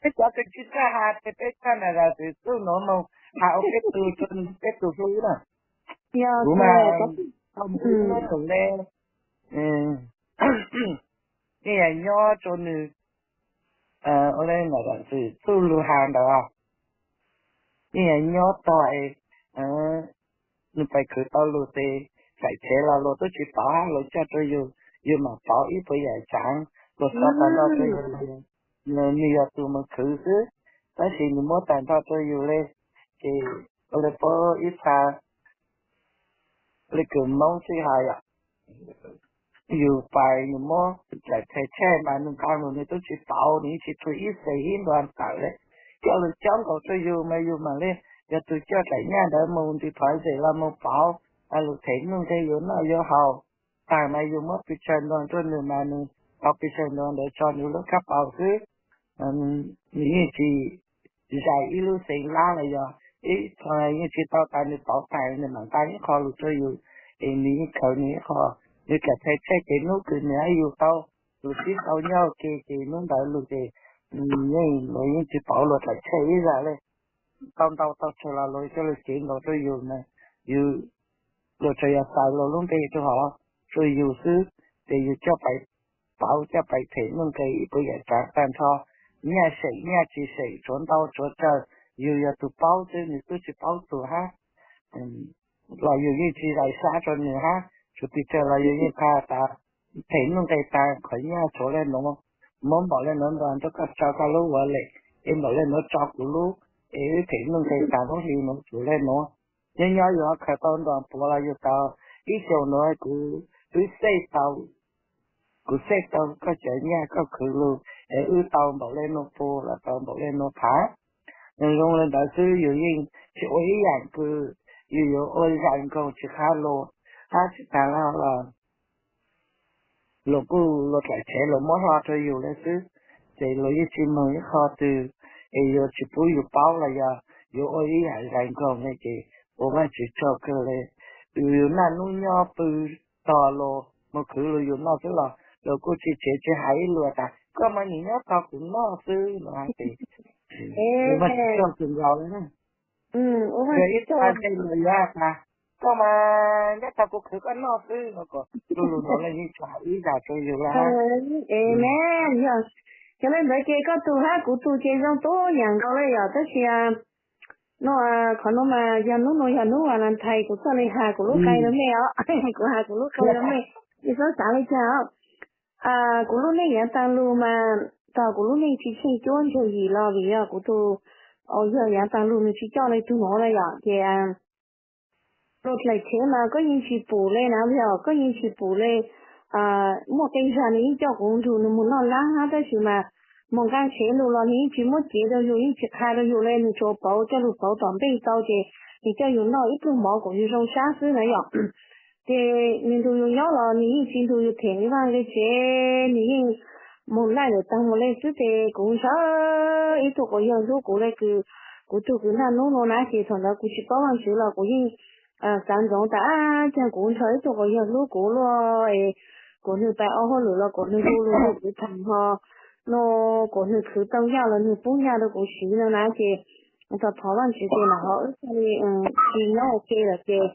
Peb cov kws tsis txawj has ces peb coj nram zam txim txuj nuav moog has ua peb tug rau peb tug hlub na. Kuv mas tau mus ib hnub nyoog le, yeej yog nyob rau nws, ua le nram zam txim txuj lug has ntawd, yeej yog nyob tog nws pais khwv tau lug tes, daim tsheb los luag twb tsis pauv hab luag coj rau yus, yus mam pauv ib puas yam tsaav, luag tso tag nrho rau yus, nws yog tus mus khwv xwb, tab sis nws muab tag nrho rau yus le. Ces ua le puab ib txha le kws Moob txhij has yom, yus pais yus muab daim tsheb mas nws nqa mus nws twb tsis pauv, nws yeej tsis tshuav ib xees ib ntua tawm le. Coj lug cob nkaus rau yus mas yus mam le yog tus coj daim nyaj ntawd mus nti phov zem los mus pauv, lug them nuj nqe yuav noj yuav haus. Tag mas yus muab pes tsawg ntua rau nws mas nws tau pes tsawg ntua ntawd tso nws lub kab paus xwb. Nws yeej tsis zais ib lub xees lab los yog ib txhia, yeej tsis tau tas nws pauv tag nws mam nqa ib qho lug rau yus, es nws yeej khaws nws ib qho, nws txawm txhais tshaj ces hnub kws nws hab yus tau lug sib tau nyob ua ke ces hnub ntawd lug ces yeej luag yeej tsis pauv luag txhais tshaj ib zag le. Tau ntau tau tsawg los luag coj lug cev nkaus rau yus na, yus luag tsuas yog xais luag lub npe rau hov rau yus xwb, ces yus coj pais pauv coj pais them nuj nqe ib puas yam tsaav tag nrho, nyaj seem nyaj tsis seem, tshuav ntau tshuav tsawg, yus yog tus paub xwb nws twb tsis paub tug hab. Los yus yeej tsis zais sab rau nws hab, tsuas pes tsawg los yus yeej qha tas them nuj nqe tas, qhov nyaj tshuav le nuav, muab npaum le nuav nrog rau koj tso koj lub wallet, es npaum le nuav tso kuv lub, es wb them nuj nqe tas lub hli nuav tshuav le nuav. Nyob nyob yus ho khaws tau nrog puav los yus tau ib xyoos nuav kuv wb xej tau, kuv xej tau koj cov nyaj koj khwv lug, es wb tau npaum le nuav pua los tau npaum le nuav phav. Nws zoo le ntawd xwb yus yeej tsis ua ib yaam kws yus yuav ua zais nkaus tsis qha luag, hab tsis tas los luag kuj luag txhais tshaj luag muab hlo rau yus le xwb, ces luag yeej tsis moog ib qho twg, es yuav tsis pub yus paub los yog yuav ua ib yaam zais nkaus le ces ua Vaajtswv tsaug kawg le. Yus naj nub nyob pw tog luag, moog khwv luag yus noj xwb los luag kuj tsis tsev tsis hais ib lus tas koj mas nim nyob tog kuv noj xwb no hab ces Vaajtswv tsaug kawg nkaus le na. Ua Vajtswv tsaug, koj mas nyob tau kuv khwv koj noj xwb no, kom lu lus no yeej tshaj ib zam rau yus lawm. Es me, yog, yog li ntawd ces koj tus hab kuv tus ces zoo tub yam nkaus li yom, tab sis no, qhov no mas yog hnub no yog hnub Valentine kuv txawj li has kuv lub qe rau mej os, kuv has kuv lub qe rau mej, mej txhob xav li cas os. Kuv lub neej yav taag lug mas, thaum kuv lub neej tsis tsheej cuab ntseg yim los vim yog kuv tus, yog yav taag lug nws tsis coj li tug nuav na yom, ces luag dlaim chev mas koj yeej tsis pum li na, yog koj yeej tsis pum li. Muaj qee zag nws yeej coj kuv nrug nws mus noj laab hab, tab sis mas moog nqaa tshev lug los nws yeej tsis muab cev rau yus, yeej tsis qha rau yus li, nws tsuas pauv coj lug pauv tom npej tau ces nws coj yus noj ib pluag mov kom yus zoo sab xwb na yom. Ces nws nrug yus nyob los nws yeej tsis nrug yus them li vaaj li tsev, nws yeej moog laij lawm taag mus li xwb. Ces kuv ntshaw ib tug quas yawg hlub kuv le kws, kuv tug kws naj nub nuav na, ces thaum ntawd kuv tsis paub Vaajtswv los kuv yeej xav ntsoov tas caag kuv ntshaw ib tug quas yawg hlub kuv luaj es kuas nwg pab ob hauj lwm los kuas nwg hu lug hu kuv tham ho no, kuas nwg khwv tau nyaj los nwg pub nyaj rau kuv siv no na. Ces thov thov Vaajtswv ces mam ho wb txhaj li tsis nyob ua ke lawm ces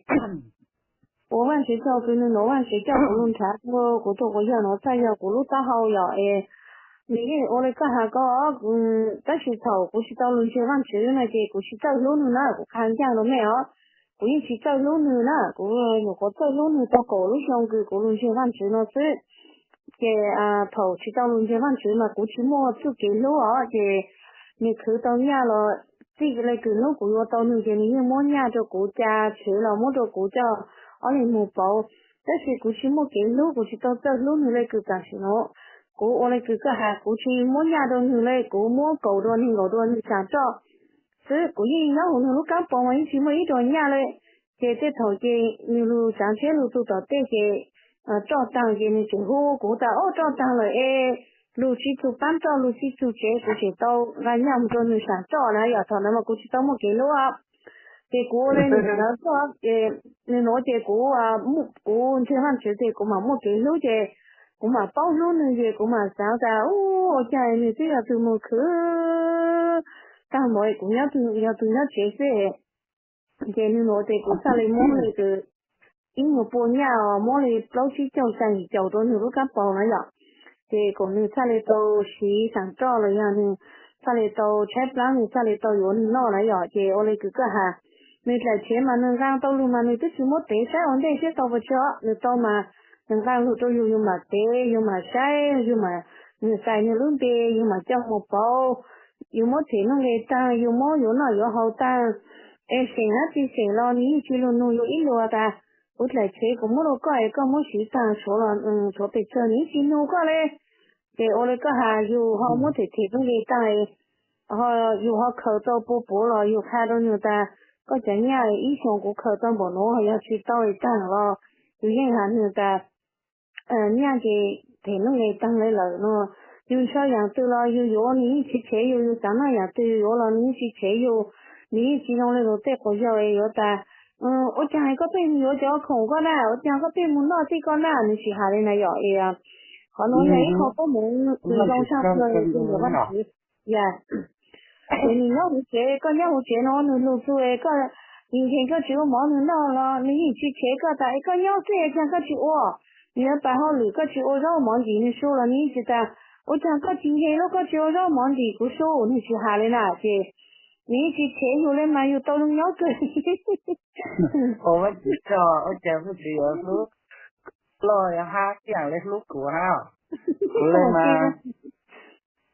ua Vaajtswv tsaug kws nwg nuav Vaajtswv coj kuv lug nrhav kuv tug quas yawg nuav txhaj yog kuv lub taub hau yom es nws yeej ua li koj has ko, tab sis thaum kuv tsis tau lug ntseeg Vaajtswv na ces kuv tsis txawj hlub nwg na, kuv qha ncaaj rau mej os, kuv yeej tsis txawj hlub nwg na, kuv nyuam qhuav txawj hlub nwg tau kaum lub xyoo kws kuv lug ntseeg Vaajtswv no xwb. Ces thaum tsis tau lug ntseeg Vaajtswv mas kuv tsis muaj txuj kev hlub os, ces nws khwv tau nyaj los txij le kws hnub kuv yuav tau nwg ces nws yeej muab nyaj rau kuv, ca tshev los muab rau kuv coj ob leeg moog pauv. Tab sis kuv tsis muaj kev hlub, kuv tsis tau txawj hlub nwg le kws tam sim nuav. Kuv ua le kws koj has, kuv tsis muab nyaj rau nwg le, kuv muab kaum dua neeg nkaum dua nwg saam roj xwb. Kuv yeej nyob huv nwg lub kaab poos mas yeej tsis muaj ib dua nyaj le. Ces tej thaum ces nwg lug tsaav tshiab lug txug tom tej ces roj taag ces nwg tseem hu kuv tas, Ob, roj taag lawm es, lug tsib txug paab roj, lug tsib txug tsev, kuv tseem tau nqa nyaj moog rau nwg saam roj na. Yog thaum ntawd mas kuv tsis tau muaj kev hlub. Ces kuv ua le nwg ntawd tuaj ces nwg nuav ces kuv, kuv ntseeg Vaajtswv ces kuv mam muaj kev hlub ces kuv mam paub hlub nwg ces kuv mam xaav tas, Ua caag nwg twb yog tug moog khwv taag npaum kuv nyob, yog tug nyob tsev xwb. Ces nwg nuav ces kuv txhaj le muab le kws ib nyuag puab nyaj os, muab le plaub tsib caug xyaa yim caum rua nwg lub kaab paug na yom. Ces kom nwg txhaj le tau siv saam roj los yog nwg txhaj le tau tshaib plab, nwg txhaj le tau yuav nwg noj na yom. Ces ua le kws koj has, nwg dlaim tshev mas nwg nqaa tau lug mas nwg twb tsis muab tev saib ua ntej seb tau puas tsis, nwg tau mas nwg nqaa lug rau yug, yug mam tev, yug mam saib, yug mam, nwg xais nwg lub npe, yug mam coj moog pauv, yug muab them nuj nqe taag, yug muab yuav noj yuav haus taag. Es seem hab tsis seem los nwg yeej tsis lug nug yug ib lus tas, kuv dlaim tshev kuv muab rau koj es koj muab siv taag, tshuav los tshuav pes tsawg nwg yeej tsis nug koj le. Ces ua le koj has, yug ho muab them them nuj nqe taag, ho yug ho khaws tau puas puav los yug qha rau nwg tas, koj cov nyaj ib xyoos kuv khaws tau npaum nuav, yog tsis tau taag los yug yeej has nwg tas, nyaj ces them nuj nqe taag le lawm no. Yug ntshaw yaam twg los yug yuav, nwg yeej tsis chev yug, yug xaav noj yaam twg yug yuav los nwg yeej tsis chev yug, nwg yeej tsis zoo le lug tej quas yawg yuav tas, Ua caag koj pheej yuav cov khoom koj na, ua caag koj pheej mus noj txij koj na, nwg tsis has le na yom. Qhov nuav yog ib qho koob moov kws zoo tshaj plawg rua ntawm Vaajtswv. Yog, ces nwg nyob huv tsev, koj nyob huv tsev no nwg lug txug es koj, nkeeg koj tsis ua mov nwg noj los nwg yeej tsis chev koj tas es koj nyob xwb es caag koj tsis ua, nwg yuav pas hauj lwm koj tsis ua zaub mov ntsim nwg su los nwg yeej tsis tas, Ua caag koj tsis nkeeg lub, koj tsis ua zaub mov ntsim kuv su, nwg tsis has le na. Ces nwg yeej tsis chev yug le mas yug tau zoo nyob kawg. Ua Vaajtswv tsaug, ua cas Vaajtswv yuav hlub loj hab ib yaam le hlub kuv hab. Kuv le mas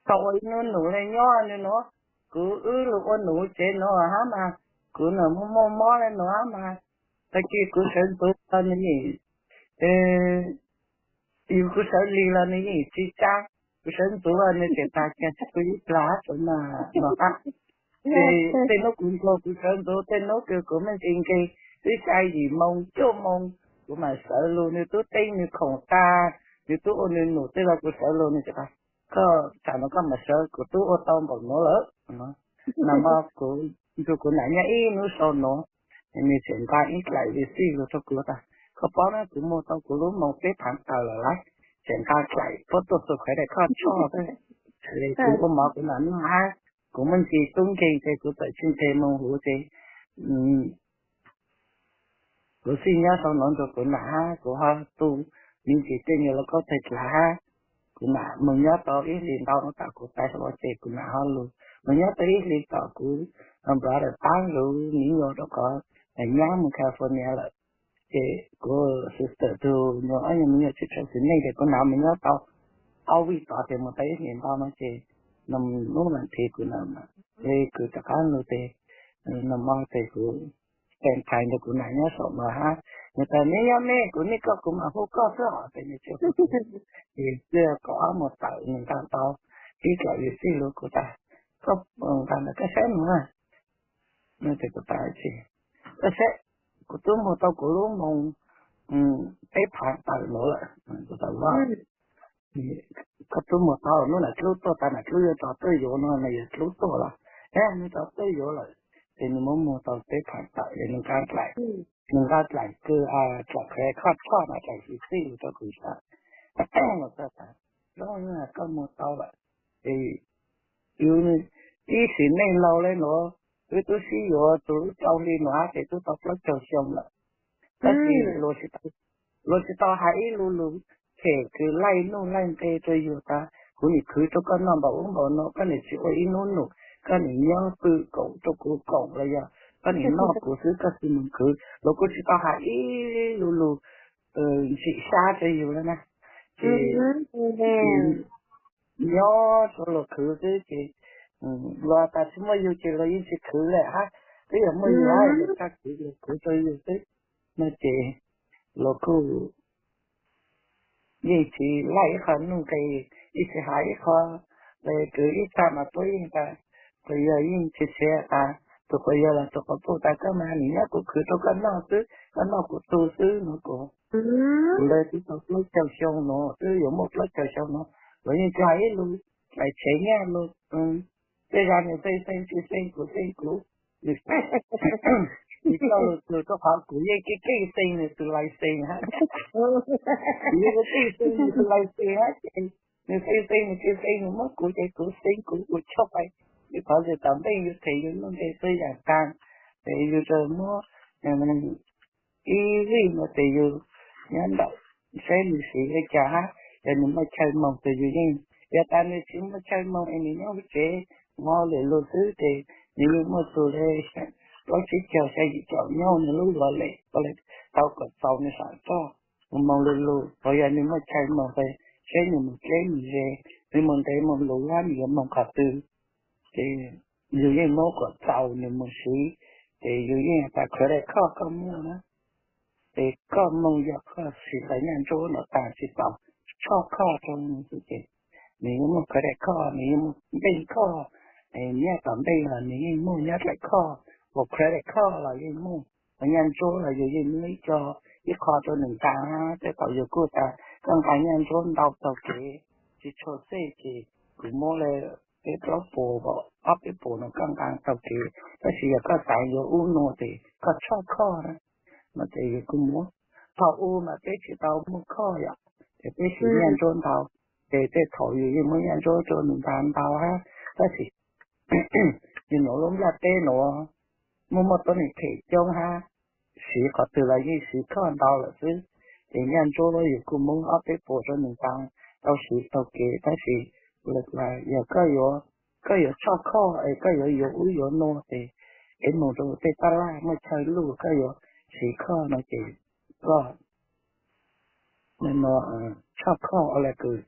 tau ua ib nub nus le nyob nub nuav, kuv wb lug ua nus tsev nuav hab mas, kuv nam muaj muaj mob le nuav hab mas, tag kis kuv sawv ntxuv los nws yeej, yug kuv sawv lig los nws yeej tsis tsa, kuv sawv ntxuv los nws tseem tas kiag kuv ib plag hab saum no hab. Ces tej nub kuv nkaug kuv sawv ntxuv, tej nub kws kuv me ntsis nkeeg, twb xya yim moos cuaj moos kuv mam sawv lug, nws tub teeb nws khoom tag, nws tub ua nws num tej los kuv sawv lug, nws tseem tas, Koj tsam no koj mam sawv, kuv tub ua tau npaum nuav lawm. Nam mog kuv nrug kuv nam nyob ib nub sau nuav, nws tseem nqa ib dlaim vim xij lug rau kuv tas, Koj paub na, kuv muag tau kuv lub moos peb phaav tawm lawm lauj. Tseem nqa dlaim puab tuaj xua khuav daim koj tshoj. Kuv ua mov kuv nam noj hab, kuv muaj ntsis tub nkeeg ces kuv txawm tsis nqes moos huv ces kuv xij nyob sau no nrog kuv nam hab, kuv ho tu me ntsis tej nyuag lauj kaub teg dlav hab. Kuv nam moog nyob tau ib hlis ntau no tom kuv tais hlo ces kuv nam ho lug moog nyob tau ib hlis tom kuv brother paab lug miv nyuas rau qhov nyab moog California lawm. Ces kuv sister tug nyuas ob nyuag miv nyuas tsi tshua xim neej ces kuv nam moog nyob tau ob vij tom ces moog tau ib hlis ntau no ces nub mam thiv kuv nam le kws rov qab lug tes, nub mo tes kuv spend time rau kuv nam nyob saum no hab. Nwg tas neb nyob mej kuv nij koj kuv mam hu koj xwb os, tes nwg tsi hu kuv. Ces twb kaum ob moos tawm nwg nqa tau ib dlaim yws txij lug kuv tas, koj nqa ntawm koj saib moog na. Tes kuv tas, koj saib, kuv tub muag tau kuv lub moos peb phaav tawm nuav lawm. Kuv tas, koj tub muag tau, nub nam dlub tuaj tas nam dlub yuav tso tuaj yuav no, nam yuav dlub tuaj los, e, nwg tso tuaj yuav lawm. Ces nwg muab muag tau peb phaav tawm es nwg nqa dlaim, nwg nqa dlaim kws, dlaim qhev khoj tshoj no dlaim yws txij lug rau kuv saib. Los koj tas, zoo koj muag tau lawm. Ces yus ib sim neej laug le nuav, wb tub sib yuav txug lub rau hli nuav ces tub tau plaub caug xyoo lawm. Tab sis luag tsi tau has ib lu lug, them kws laij nuj laij nqe rua yus tas kuv nim khwv rau koj noj npaum ub npaum no, koj nim tsis ua ib nub num, koj nim nyob pw koom rau kuv koom los yog koj nim noj kuv xwb koj tsi moog khwv, luag kuj tsi tau has ib lu lug ntsim sab rua yus le na. Ces nyob rua luag khwv xwb ces luag tas tsi muaj yug ces luag yeej tsi khwv le hab, twb yog muaj yug hab luag txhaj khwv, luag khwv rua yug xwb no ces luag kuj yeej tsi laij ib qho nuj nqe, yeej tsi has ib qho le kws ib txha mas puab yeej tas, quas yawg yeej tsi siv tas, tug quas yawg los tug quas puj tas koj mas nim nyob kuv khwv rau koj noj xwb, koj noj kuv tug xwb no kuv. Kuv le twb tau plaub caug xyoo nuav, twb yuav muaj plaub caug xyoo nuav, luag yeej tsi has ib lu, txais tshev nyaj lug, tej zag nwg xeeb xeeb tsi xeeb kuv xeeb kuv, nwg coj lug txug rua qhov kuv yeej keej keej xeeb nwg tug license hab, kuv yeej keej xeeb nwg tug license hab ces nwg xeeb xeeb nwg tsi xeeb nwg muab kuv ces kuv xeeb kuv, kuv choj pais, yug qhov ntawd tom ntej yug them yug nuj nqe txhua yaam taag, ces yug tsuas muab ib vij no ces yug nyob nraum saib nwg siv le caag hab, yog nwg muaj chaw moog ces yug yeej, yog tas nwg tsi muaj chaw moog es nwg nyob huv tsev, moog lwm lug xwb ces nwg yeej muaj txug le plaub tsib caug xya yim caum nyob nwg lub luag lem, tau kom txaus nwg sam roj, moog lwm lug, thaus yog nwg muaj chaw moog ces saib nwg moog dleb moog ze, nwg moog ntev moog luv hab nwg yuav moog qhov twg, ces yug yeej muab kom txaus nwg moog siv, ces yug yeej tas credit card koj muaj na, ces koj moog yog koj siv tas nyaj ntsuab no taag tsi tau tshoj card rua nwg xwb ces nwg yeej muaj credit card, nwg yeej muaj bank card, nyob tom ntej los nwg yeej muaj nyob dlaim card, ua credit card los yeej muaj, ua nyaj ntsuab los yug yeej muab ib co, ib qho rua nwg ntaag, tej thaus yug kuj tas koj nqa nyaj ntsuab ntau taug kev, tsi tshua xej ces kuv muab le peb plaub puas, ob peb puas no koj nqa taug kev, tab sis yog koj xav yuav ub nua ces koj tshoj card na, no ces yug kuj muab. Thaus u mas peb tsi tau muaj card yom, ces peb siv nyaj ntsuab ntau, ces tej thaus yug yeej muab nyaj ntsuab rua nwg ntaag ntau hab, tab sis yug nuav lub nplaj teb nuav muaj muaj tuab neeg them coob hab, siv qhov twg los yeej siv card ntau lawm xwb, ces nyaj ntsuab yug kuj muab ob peb puas rua nwg ntaag tau siv taug kev, tab sis yog koj yuav, koj yuav tshoj card es koj yuav yuav ub yuav nua ces es moog rua tej taj laj muaj chaw luj koj yuav siv card no ces koj tshoj card le kws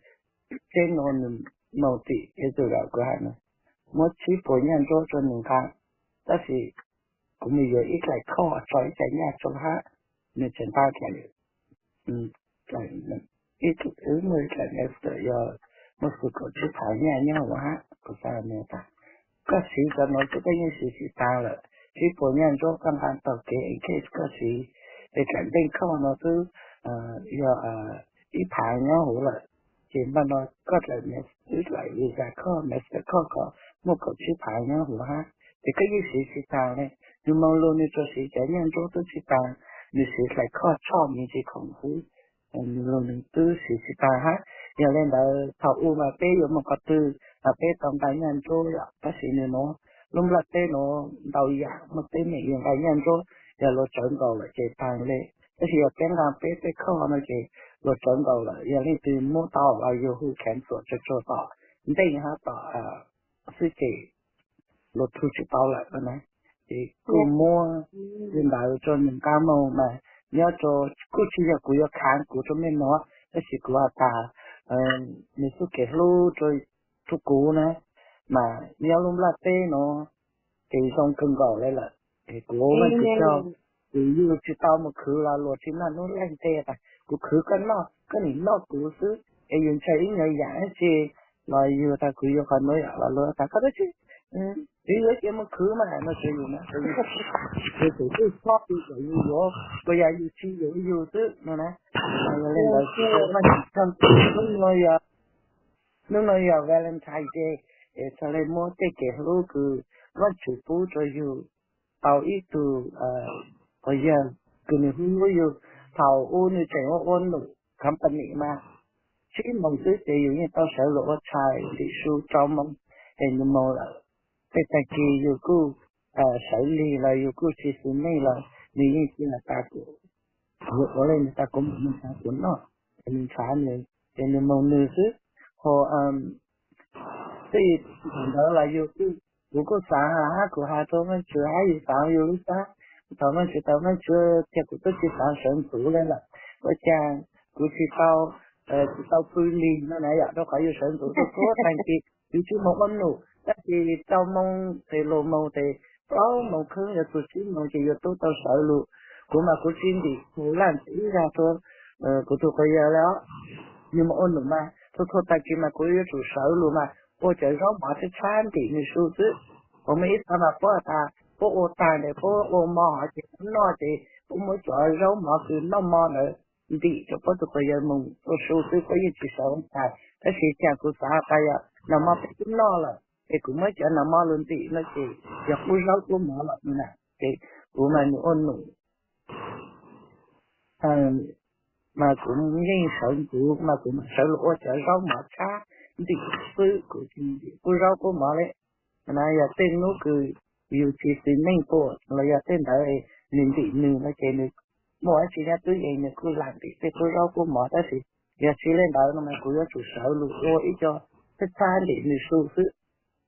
teb nuav nwg moog tim es txug lawm kuv has no, muab tsib puas nyaj ntsuab rua nwg ntaag, tab sis kuv moog yuav ib dlaim card tso ib ca nyaj rua hab, nwg tseem ntaag dlaim, ib tug wb muaj ib dlaim master yog muaj txug kaum tsib phaav nyaj nyob huv hab, kuv xaav nwg tas koj siv cov nuav xwb koj yeej siv tsi taag lawm, tsib puas nyaj ntsuab koj ntaag taug kev in case koj siv es dlaim bank card no xwb yog ib phaav nyob huv lawm, ces npaj no koj dlaim, wb dlaim visa card, master card ko muaj kaum tsib phaav nyob huv hab, ces koj yeej siv tsi taag le. Nwg moog lug nwg tsuas siv cov nyaj ntsuab xwb tsi taag, nwg siv dlaim card tshoj me ntsis khoom xwb, nwg lug nwg twb siv tsi taag hab. Yog le ntawd thaus u mas peb yuav moog qhov twg mas peb tau nqa nyaj ntsuab yom, tab sis nwg nuav lub nplaj teb nuav ntau yaam muaj teeb meem, yug nqaa nyaaj ntsuab, yog luas tsawv nkaus lawm ces taag le. Tab sis yog peb nqaa peb tej khoom no ces luas tsawv nkaus lawm, yog leej twg muab tau los yug hu kheev txuam tsuag tsuag tom ntej hab tom xwb ces luas thu tsis tau lawm na. Ces kuj muab li ntawd rua nws nqaa moog mas nyob rua, kuj tsis yog kuv yuav khaav kuv rua mej nuav, tab sis kuv has tas nws xub kev hlub rua kuv na, mas nyob lub nplaj teb nuav ces zoo kawg nkaus le lawm. Es kuv ua Vaajtswv tsaug, kuv yug tsis tau mus khwv los luas tsis noj hnub leej teb tas kuv khwv koj noj, koj nim noj kuv xwb, es yug ntshaw ib nyuag yaam dlaab tsi los yug tas kuv yuav qhov nuav yom los luas tas koj dlaab tsi, kuv yuav cia mus khwv mas no ces yug na, yug tus twb txhob yug kom yug yuav, kuas yog yug tsis yuav yug xwb no na. Yog le ntawd, Vaajtswv tsaug, hnub nuav yog Valentine Day, es txhad le muab tej kev hlub kws Vaajtswv pub rua yug tau ib tug quas yawg kws nws hlub hlub yug. Thaum ub nws tseem ua ua num company mas tsib moos xwb ces yus yeej tau sawv lug ua tshais ntim su rau moos, es nws moog lawm. Tej tag kis yus kuj sawv lig los yus kuj tsis xws neej los nws yeej tsis has tas kuv, ua le nws tas kuv mam moog xaav kuv noj, es nws ntshav nws ces nws moog nws xwb. Ho tej thaum ntawd los yus, kuv kuj xaav hab kuv has rua Vaajtswv hab yus xaav yus lub sab, thaum Vaajtswv tau Vaajtswv tias kuv twb tsis xaav sawv ntxuv le lawm, ua cas kuv tsis tau, tsis tau pw lig no na yom, rau qhov yus sawv ntxuv tuaj tuab tag kis yus tsis moog ua num, tab sis rau moos tes luas moos tes plaub moos kheev yuav txug tsib moos ces yus tub tau sawv lug. Kuv mas kuv tsis ntim tus laj ntxim ib zag rua kuv tug quas yawg le os. Yus moog ua num mas txhua txhua tag kis mas kuv yuav tsum sawv lug mas ua cov zaub mov tshab tshab ntim nws su xwb. Kuv muaj ib txha mas puab tas puab ua tag ntawd puab ua mov hov ces puab noj ces puab muab cov zaub mov kws noj mov ntawd ntim rua puab tug quas yawg moog ua su xwb, puab yeej tsis sawv tas. Tab sis cas kuv xaav tas yog nas mov peb tub noj lawm es kuv muab cov nas mov lug ntim no ces yog qub zaub qub mov lawm na. Ces kuv mas nws ua num mas kuv yeej sawv ntxuv mas kuv mam sawv lug ua cov zaub mov tshab ntim xwb, kuv tsis ntim qub zaub qub mov le. Na yog tej nub kws yus tsis xws neej tuaj los yog tej ntawd nws ntim nws no ces nws muaj dab tsi nyob tub yees nws kuj lam ntim tej qub zaub qub mov, tab sis yog tsis le ntawd no mas kuv yuav tsum sawv lug ua ib co tshab tshab ntim nws su xwb.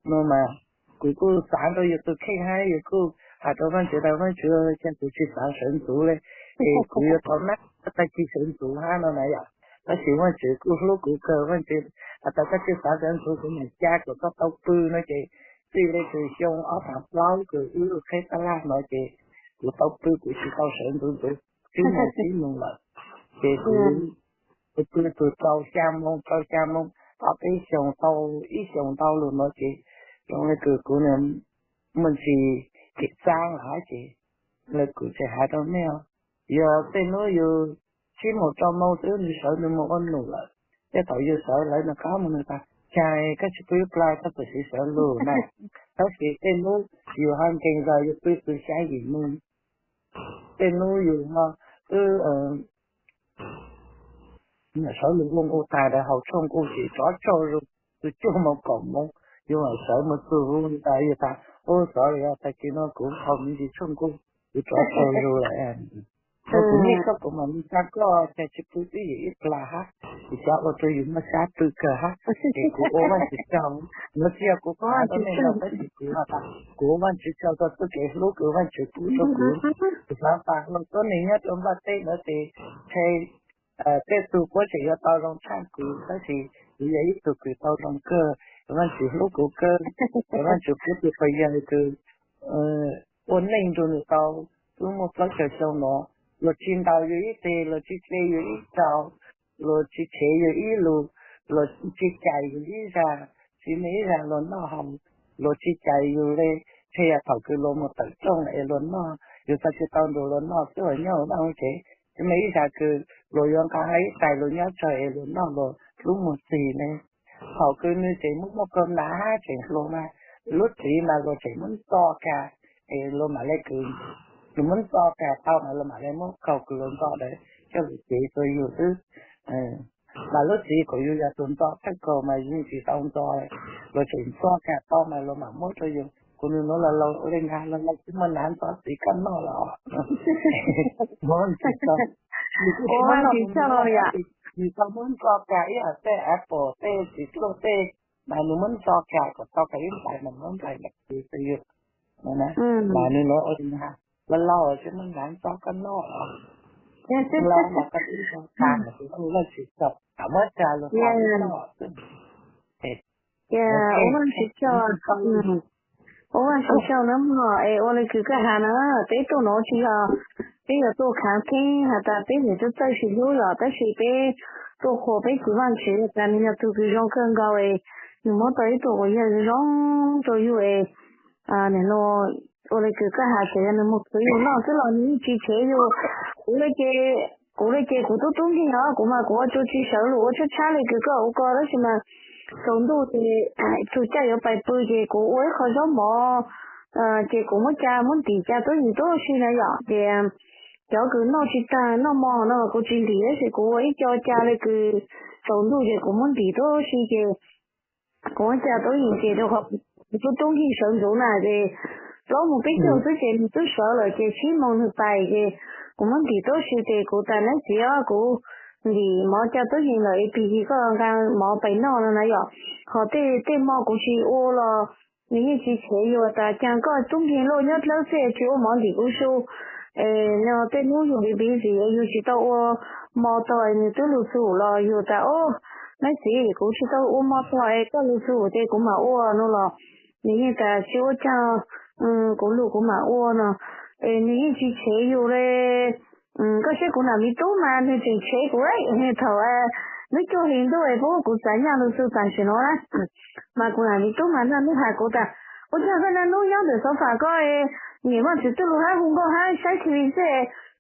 No mas kuv kuj xaav rau yus tug kheej hab yus kuj has rau Vaajtswv tas Vaajtswv, cas kuv tsis xaav sawv ntxuv le, es kuv yuav tau nab tag kis sawv ntxuv hab no na yom. Tab sis Vaajtswv kuj hlub kuv kawg, Vaajtswv has tas koj tsis xaav sawv ntxuv kuv mam ca kom koj tau pw no ces txij le tug xyoo ob phav plaub kws wb lug qheb tab laj no ces kuv tau pw, kuv tsis tau sawv ntxuv ntxuv tsib moos tsib moos lawm. Ces kuv pw tug rau xya moos rau xya moos ob peb xyoos tau ib xyoos ntau lug no ces zoo le kws kuv muaj ntsis kev txaab lawm hab ces le kuv tseem has rau mej os, yog tej nub yus tsib moos rau moos xwb nws sawv nws moog ua num lawm, tej thaum yus sawv lawv nws qab moog nws tas, cas koj tsis pw ib plag koj txawm siv sawv lug na. Tab sis tej nub yus ho nkeeg zog yus pw txug xya yim moos, tej nub yus ho twb sawv lug ua nqus tag ntawd haus tshuaj nqus ces rov tsaug zug, txug cuaj moos kaum moos yus mam sawv mus txug hu tas yus tas, ub, xov li tag kis no kuv haus me ntsis tshuaj nqus, kuv rov tsaug zug lawm. Kuv niaj koj kuv mam li xyaa koj, cas tsis pw twb yim ib plag hab, ces xyov ua rua yus muaj sab pw kawg hab. Ces kuv ua Vaajtswv tsaug, nuav tsis yog kuv qha rau mej no tab sis kuv has tas kuv ua Vaajtswv tsaug rau txuj kev hlub kws Vaajtswv pub rau kuv. Kuv xaav tas lug tuab neeg nyob rua nplaj teb ntawd ces ntshe tej tug puab tseem yuav tau zoo tshaj kuv, tab sis kuv yog ib tug kws tau zoo kawg, Vaajtswv hlub kuv kawg. Vaajtswv pub tug quas yawg kws ua neej nrug nws tau twb muaj plaub caug xyoo nuav, luag tsis ntaus yus ib teg, luag tsis hle yus ib rau, luag tsis tshev yus ib lus, luag tsis cais yus ib zag, tsis muaj ib zag luag noj haus, luag tsis cais yus le. Ntshe yog thaum kws luag mus tawm rooj es luag noj, yus txhaj tsis tau nrug luag noj xwb, luag nyob hauv vaj hauv tsev, tsis muaj ib zag kws luag yuav nqa ib tais luag nyob tsawg es luag noj luag hlub muag txig ne. Thaum kws nws tseem muaj muaj kaug ntav hab tseem hluas mas, lub txiv mas luag tseem muab ntxo kag, es luag mam le kws, luag muab ntxo kag tau mas luag mam le muab kaug kws luag ntxo ntawd coj lug cev rua yus xwb. Mas lub txiv kom yus yog tus ntxo thawj kaug mas yus yeej tsis tau ntxo, luag tseem ntxo kag tau mas luag mam muab rua yus. Tus nws nuav los laus ua le nkaag, los laus tsis muaj nam ntxov txiv koj noj los. Muab tsis tau, nws kuj tsis muab noj, nws tau muab ntxo kag ib yam tej apple tej txiv tluj tej, mas nws muab ntxo kag kom tau kag ib nplais mas muab nplais ntawm txiv tau yug. Mas nws nuav ua le nkaag, los laus tsis muaj nam ntxov koj noj los. Los mas koj tib ntxo kag mas tsis muaj leej tsis tau, muab kag los tau noj xwb. Ua Vajtswv tsaug, ua Vajtswv tsaug nawb mog, es ua le kws koj has na, peb tuaj nuav tsis yog peb yuav tuaj khaav kheeb has tas peb niam txawj txawj tsis hlub los tab sis peb tuaj qhuas peb txiv Vajtswv tas nws yog tug kws zoo kawg nkaus es nws muab tau ib tug quas yawg zoo rua yug es nim no ua le kws koj has tas yog nws mus khwv yug noj xwb los nws yeej tsis tshev yug. Kuv le ces, kuv le ces kuv tub tub nkeeg os, kuv mas kuv ua tsuj tsis sawv lug ua tshab tshab le kws koj ua ko tab sis mas tsaus ntuj ces tug caij yuav pais pw ces kuv ua ib qho zaub mov ces kuv muab ca muab ntim ca tuab yeem tuab si na yom, ces cov kws noj tsis tag noj mog no mas kuv tsis ntim tab sis kuv ua ib co ca le kws tsaus ntuj ces kuv muab ntim tuab si ces kuv muab ca tuab yeem ces rau qhov kuv tub tub nkeeg sawv ntxuv na ces plaub moos peb caug xwb ces nws twb sawv lawm ces tsib moos nws pais ces kuv muab ntim tuab si ces kuv tas nab txiv os, kuv ntim mov ca tuab yeem lawm es pig his koj nqa mov pais noj no na yom. Ho tej tej hmo kuv tsis ua los nws yeej tsis tshev yug tas caag koj tub nkeeg luaj nyob dlawb xwb tsis ua mov ntim kuv su. Es no tej hnub yug busy busy yug tsis tau ua mov tog nws twb lug txug los yug tas o, nab txiv kuv tsis tau ua mov tog es koj lug txug ces kuv mam ua no los nws yeej tas tsis ua caag, kuv lug kuv mam ua no. Es nws yeej tsis tshev yug le. Koj saib kuv nam miv tub mas nws tseem tshev kuv thaum hnub cuaj hli ntuj es puab muab kuv txav nyaj lug txug tam sim no na. Mas kuv nam miv tub mas naj nub has kuv tas ua caag koj naj nub nyob ntawm sofa koj, niam Vaajtswv txuj lug hab hu nkauj hab saib T V xwb,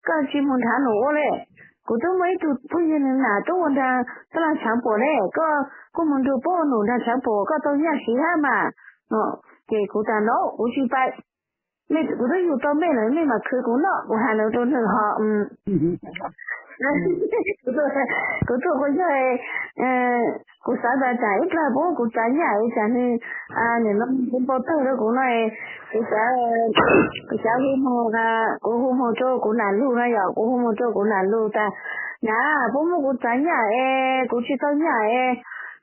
koj tsis mus nrhav num ua le. Kuv twb muaj ib tug phooj ywg nws nam tub ua nraag taj laaj tshaav puam le, koj kuj mus nrug puab ua num nraag tshaav puam koj tau nyaj siv hab mas. Ces kuv tas no kuv tsis pais, mej kuv twb yug tau mej lawm mej mam khwv kuv noj, kuv has lawv rau nws ho. Kuv tuaj quas yawg, kuv xav tas tsam ib plag puab muab kuv txav nyaj es tsam nws nim no npau tawg rau kuv no es kuv xav, kuv xav hu moog, kuv hu moog rau kuv nam lug no yom, kuv hu moog rau kuv nam lug tas, nam, puab muab kuv txav nyaj es kuv tsis tau nyaj es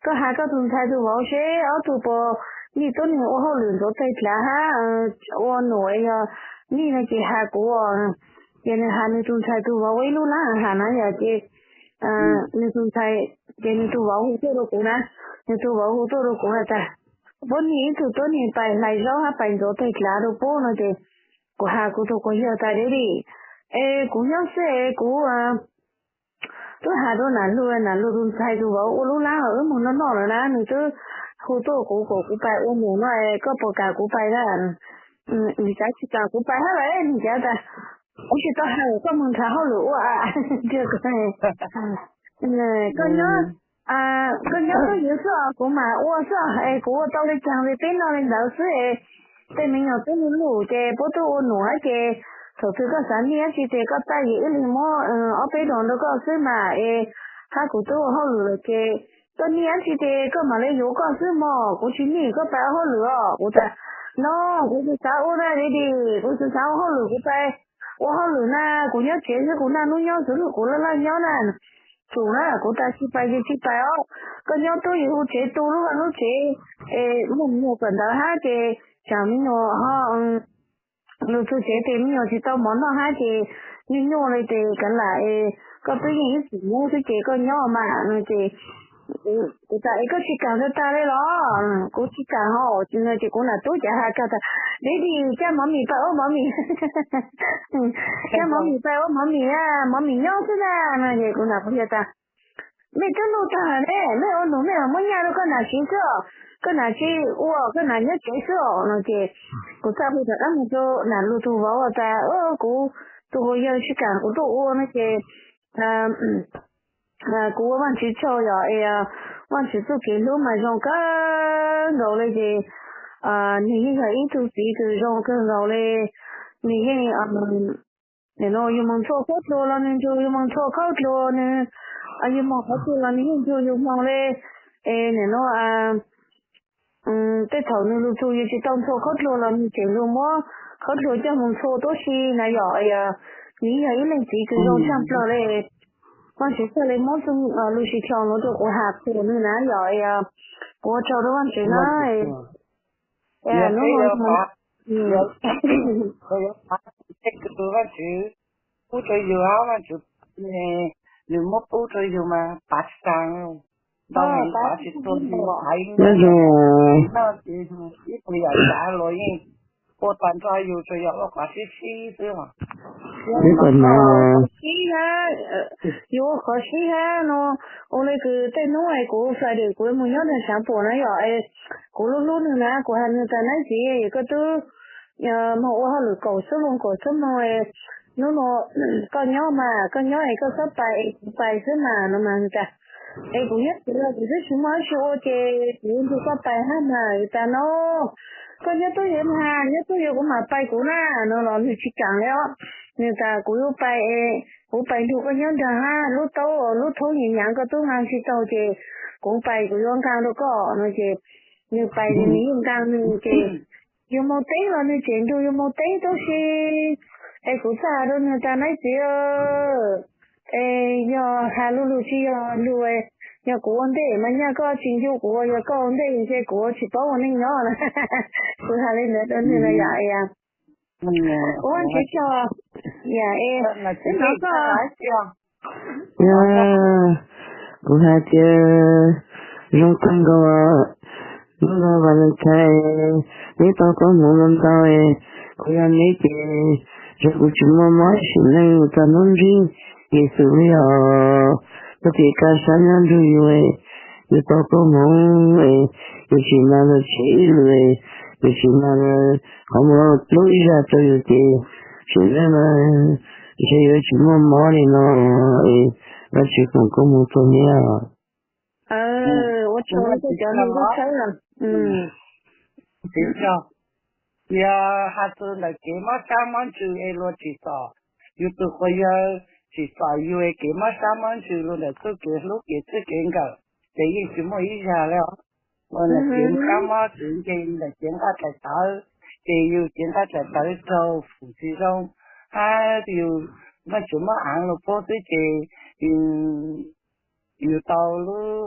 koj has koj tus ntxhais tus vauv seb ob tug puas nij tuab neeg ua hauj lwm ntxuav teg dlav hab ua num es yog nij no ces has kuv. Ces nws has nws tus ntxhais tus vauv ua ib lub lab has na yom, ces nws tus ntxhais, ces nws tus vauv hu tuaj rau kuv na, nws tus vauv hu tuaj rau kuv has tas puab nij ib tug tuab neeg pais hlais zaub hab pais ntxuav teg dlav rau puab no ces kuv has kuv tus quas yawg tas, Daddy, es kuv nyob xwb es kuv twb has rau nam lug, nam lug tus ntxhais tus vauv ua lub lab los wb moog noj noj lawm na, nws twb hu tuaj kuv kom kuv pais ua num no es koj puas kam kuv pais na? Nws cav tsis kam kuv pais hab lawm, nws cav tas kuv tsis tau has koj moog nrhav hauj lwm ua. Koj nyob, koj nyob koj yuav xwb os, kuv mam ua xwb os, es kuv ua tau le caag li peb noj li ntawd xwb es tej me nyuam twb lug lug ces puab twb ua num hab ces thaum twg koj xav nij dab tsi ces koj txhaj yim ib leeg muab ob peb dos rau koj xwb mas es hab kuv twb ua hauj lwm lawm ces koj nij dab tsi ces koj mam li yuav koj xwb mog, kuv tsis nij koj pais ua hauj lwm os. Kuv tas no kuv tsis xav ua na, Daddy, kuv tsis xav ua hauj lwm, kuv pais ua hauj lwm na, kuv nyob tsev xwb, kuv naj nub nyob xwb, kuv laj laj nyob na. Tsum na, kuv tas tsis pais ces tsis pais os, koj nyob tub yuav hu tsev tu lub vaj lub tsev es muaj me nyuam kawm ntawv hab ces tsam me nyuam ho lug txug tsev ces me nyuam tsis tau mov noj hab ces nyuaj nyuaj li ces kav lam es koj twb yeej ib txwm nub xwb ces koj nyob mas no ces kuv tas es koj tsis kam tag tag li los? Kuv tsis kam ho, ces kuv nam tub cav has kag tas, Daddy, cab Mommy pais ua Mommy, cab Mommy pais ua Mommy, Mommy nyob xwb na no ces kuv nam quas yawg tas, mej twb luj tag ne, mej ua num mej mam muab nyaj rau koj nam siv xwb os, koj nam tsis ua, koj nam nyob tsev xwb os no ces kuv txhaj hu rov qab moog rau nam lug tus vauv tas, kuv tus quas yawg tsis kam kuv tuaj ua no ces kuv ua Vaajtswv tsaug yog es Vaajtswv txuj kev hlub mas zoo kawg nkaus li ces nws yeej yog ib tug txiv kws zoo kawg nkaus li. Nws yeej, nim no yug moog txhua khaub dluag los nws nrug yug moog txhua khaub dluag, nws yug moog qhov twg los nws yeej nrug yug moog li. Es nim no tej thaum nws lug txug yus tsis tau ntxhua khaub dluag los nws tseem lug muab khaub dluag coj moog ntxhua tuab si na yom. Nws yog ib leej txiv kws zoo tshaj plawg le. Vaajtswv txhaj le muab txug lug sib choo nuav rua kuv has qhuas nws na yom. Kuv ua tsaug rua Vaajtswv na. Vaajtswv pub rua yus, Vaajtswv, nws muab pub rua yus mas pav tsi taag, ntau heev, pav tsi tuag, pav ib nub, noj ces ib tug yam tsav luas yeej ua tag nrho, yus tsuas yog ua qhov sib sib xwb os. Sib na, yus ua qhov sib hab no, ua le kws tej nub es kuv Friday kuv moog nyob nraag Saav Puam na yom, kuv lub hlub nws na, kuv has nws tas, Naib txiv, koj tub moog ua hauj lwm kaum xuab moos kaum xuab moos, nub nua koj nyob mas koj nyob es koj txhob pais es kuv pais xwb mas no mas tas. Es kuv nyob kuv los kuv twb tsis muaj dab tsi ua ces kuv nrug koj pais hab mas tas no. Koj nyob tub yuav mas, nyob tub yuav kuv mam pais kuv na no los nws tsis kaam le os. Nws tas kuv yuav pais, kuv pais nrug koj nyob nraag hab lub taub lub thoob nyiam nyav koj tub nqaa tsis taug ces kuv pais kuv yuav nqaa rua koj no ces nws pais nws yeej nqaa nws ces yus moog teb los nws tseem nrug yus moog teb tuab si. Es kuv txhaj has rua nws tas, Naib txiv, es yog has lug lug tsis yog lug, yog kuv ua ntej mas nyaj koj tsis ncu kuv, yog koj ua ntej ces kuv tsis paub ua neej nyob na. Kuv has le ntawd rua nws no yom. Ua Vajtswv tsaug, yam es, kuv has tias zoo kawg nkaus, hnub no Valentine neb tau koob hmoov ntau ntau, kuv yog neb ces tsuav kuv tsis muaj mob sim neej txog hnub ntsib Yexus li os. Koj tes kab sab nyob nrug yus, yus tau koob hmoov, yus tsis mag lug tshiab ib lus, yus tsis mag lug qhov muag dlub ib zag rua yus ces sim neej no ntshe yuav tsis muaj mob li no. Es Vajtswv foom koob hmoov rua neb os. Ua tsaug, tsaug, yog has txug ntawm kev mob sab mob ntsws es luag tsim txom, yus tus quas yawg tsim txom yus es kev mob sab mob ntsws lug ntawm txuj kev hlub kev txwj kev nkawm ces yeej tsis muaj ib zag le os. Ua ntawm kev mob sab mob ntsws ces ntawm cev nqaj dlaim tawv, ces yus cev nqaj dlaim tawv raug fum tsis zoo, hab yus Vajtswv muab aav lug pub xwb ces yus tau lub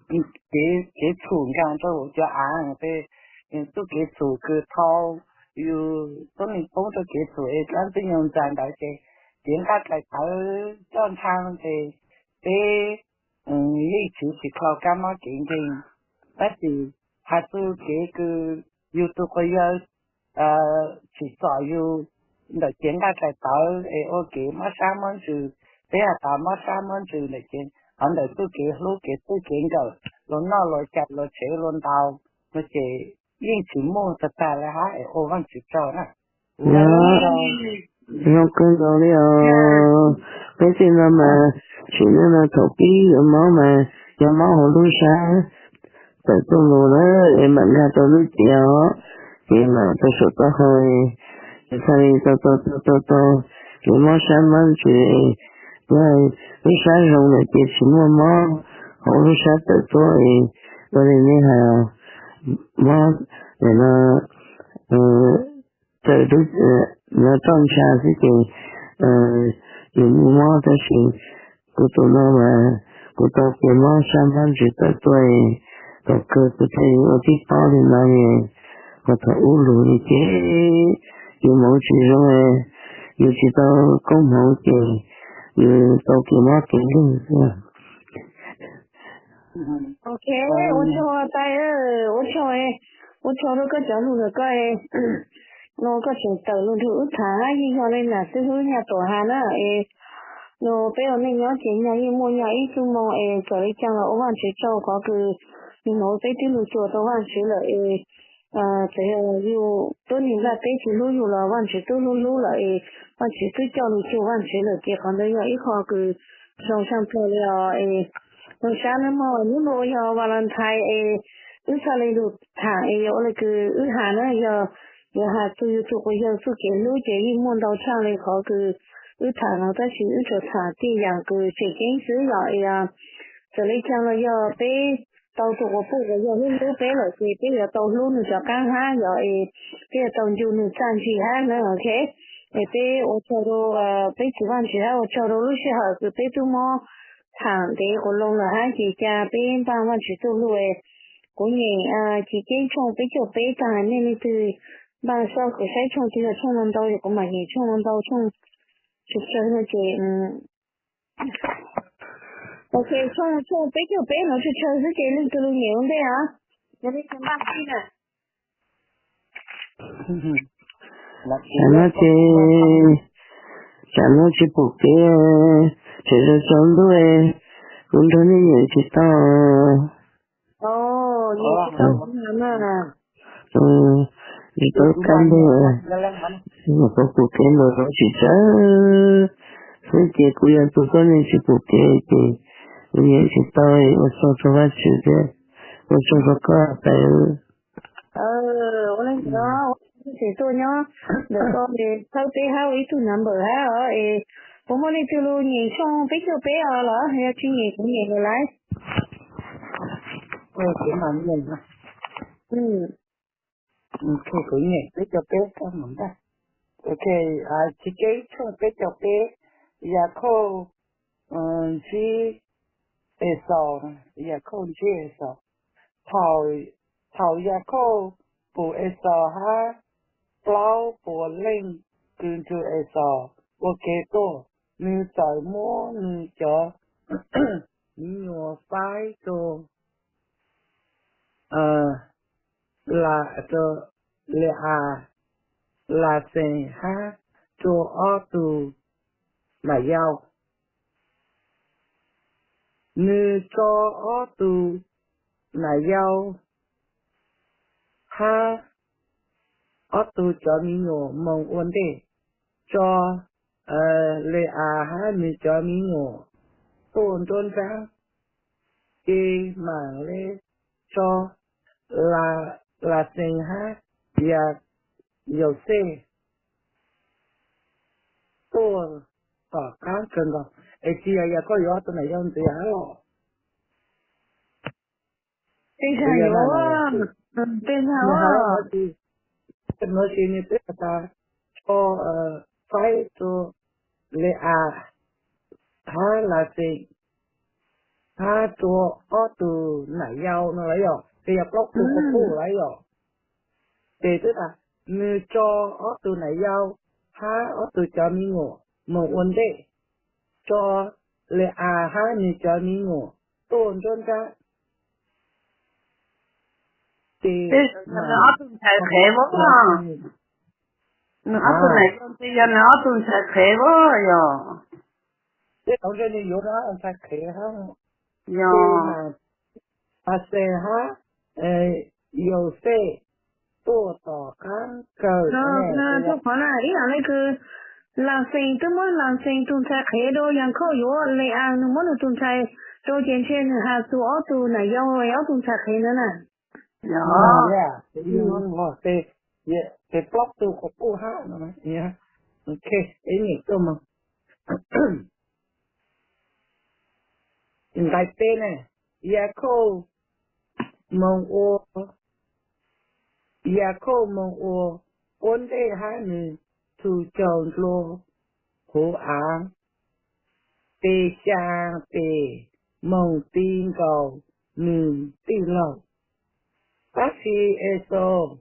kev txhum nkaag rua huv cov aav, txuj kev txhum kws thau yus tuab neeg poob rua kev txhum es dlaab tib nyoog ntxag ntawd ces cev nqaj dlaim tawv coj ntshaa ces peb yeej tswv tsis dlhau kab mob kev nkeeg. Tab sis has txug kev kws yus tus quas yawg tsim txom yus ntawm cev nqaj dlaim tawv es ua kev mob sab mob ntsws, peb has tas mob sab mob ntsws ntawm qhov ntawm txuj kev hlub kev txwj kev nkawm, luag noj luag cai luag tshev luag ntaus no ces yeej tsis muaj tag tag le hab es ua Vajtswv tsaug na. Zoo kawg nkaus li os. Peb tej no mas sim neej no thaum pib yuav mob mas yog mob hauv lub sab tawm tuaj mus na, es mam nkag rau lub cev os, ces mam rau saum taub hau, ces txhaj li tau tau tau tau kev mob sab mob ntsws, lub sab zoo lawm ces tsis muaj mob hauv lub sab tawm tuaj es ua li nej hais, mob no tawm no roj ntsha xwb ces yus muaj mob, tab sis kuv tus no mas kuv tau kev mob sab mob ntsws tawm tuaj, thaum kawg kuv thiaj ua tib pob li no, qhov thaum ub lug li ces yus hmoov tsis zoo, yus tsis tau koob hmoov ces yus tau kev mob kev nkeeg xwb. Ok, ua tsaug tais, ua tsaug, ua tsaug rau koj cov lug ntawm koj no, koj tseem tawm lug nrug wb tham hab yeej yog le nam xib hwb Nyaj Tuam has na es, no peb ua neej nyob ces nyaj yeej muaj nyaj ib txuj moo es txawm le caag los ua Vaajtswv tsaug qhov kws nwg hnov peb tib lug cuag tau Vaajtswv lawm es, txawm yog yug tuab neeg nplaj teb tsis hlub yug los Vaajtswv tub hlub hlub lawm es Vaajtswv twb coj lug cuag Vaajtswv lawm ces qhov ntawd yog ib qho kws zoo tshaj plawg li os es. Zoo sab nawb mog, hnub no yog Valentine es wb txhaj le lug tham es yog ua le kws wb has na, yog yuav has txug yug tug quas yawg txuj kev hlub ces yeej muaj ntau tshaj le qhov kws wb tham no, tab sis wb tsuas tham tej yaam kws tseem ceeb xwb yom. Txawm le caag los yog peb tau tus quas puj uas yog hlub hlub peb lawm ces peb yuav tau hlub nws rov qab hab, yog es peb yuav tau ncu nws txaj ntsig hab na, ok. Es peb ua tsaug rau peb tus Vaajtswv hab ua tsaug rau lub sij hawm kws peb tub mob tham ntev quas loo lawm hab ces ca peb npaj Vaajtswv txuj lug. Kuv nyem Chiv Keb tshooj peb caug peb tag, nej leej twg npaj xyov kws saib tshooj twg yog tshooj no ntau, kuv mam nyem tshooj no ntau, tshooj tsawg tsawg no ces, ok, tshooj, tshooj peb caug peb no tsawg tsawg xwb ces leej twg lug nyem ua ntej os. Yog leej twg npaj txij na. Tsam no ces, tsam no tsis pum kev, tseem tsaus ntuj, kuv nrog nej nyem tsis tau. Tsis tau kab npeg, kuv pum kev npaum no tsis txawj xwb ces kuv yog tus tuab neeg tsis pum kev ces kuv nyem tsis tau. Ua tsaug rau Vajtswv thiab ua tsaug rau koj tais. Ua le ntawd, tseem tuaj nyob ntawm koj txhawb peb hab ua ib tug number hab os es puas muaj leej twg lug nyem tshooj peb caug peb os los yog tsis nyem kuv nyem lawm lauj. Kuv nyem peb caug peb, Chiv Keb tshooj peb caug peb, Yakhauj ntsib Exaus, Yakhauj ntsib Exaus. Thaum Yakhauj pum Exaus hab plaub puas leej kws nrug Exaus ua ke tuaj, nws txawm muab nws cov me nyuam faib rua Le-as, Laxees hab rua ob tug nam yau. Nws tso ob tug nam yau hab ob tug cov me nyuam moog ua ntej, tso Le-as hab nws cov me nyuam tuaj nruab nraab, ces maam le tso Laxees hab Yauxej tuaj tom qaab kawg nkaus. Es tsis yog Yakhauj yuav ob tug nam yau ntxiv hab los? Tej zag yuav, tej zag, nuav ces nws twb has tas tso faib rua Le-as hab Laxees hab rua ob tug nam yau no lawm yog, ces yog plaub tug quas puj lawm yog. Ces twb tas nws tso ob tug nam yau hab ob tug cov me nyuam moog ua ntej, tso Le-as hab nws cov me nyuam tuaj nruab nraab. Ces nws ob tug ntxhais qhev, nws ob tug nam yau ces yog nws ob tug ntxhais qhev yog. Tej thaum ntshe nws yuav nws ob ntxhais qhev hab, ces mas Laxees hab Yauxej tuaj tom qaab kawg. Rua qhov na ib yam le kws Laxees twb muab Laxees tug ntxhais qhev rua Yakhauj, yuav Le-as nws muab nws tug ntxhais rua ces ntshe nws has txug ob tug nam yau es ob tug ntxhais qhev ntawd na. Ces plaub tug quas puj hab no, ok, ib nyem tuaj moog. Nqai peb na, Yakhauj moog ua, Yakhauj moog ua ua ntej hab nws tug caug nplua huv av, tes xyaa tes moog ti nkaus nws tij laug. Tab sis Exaus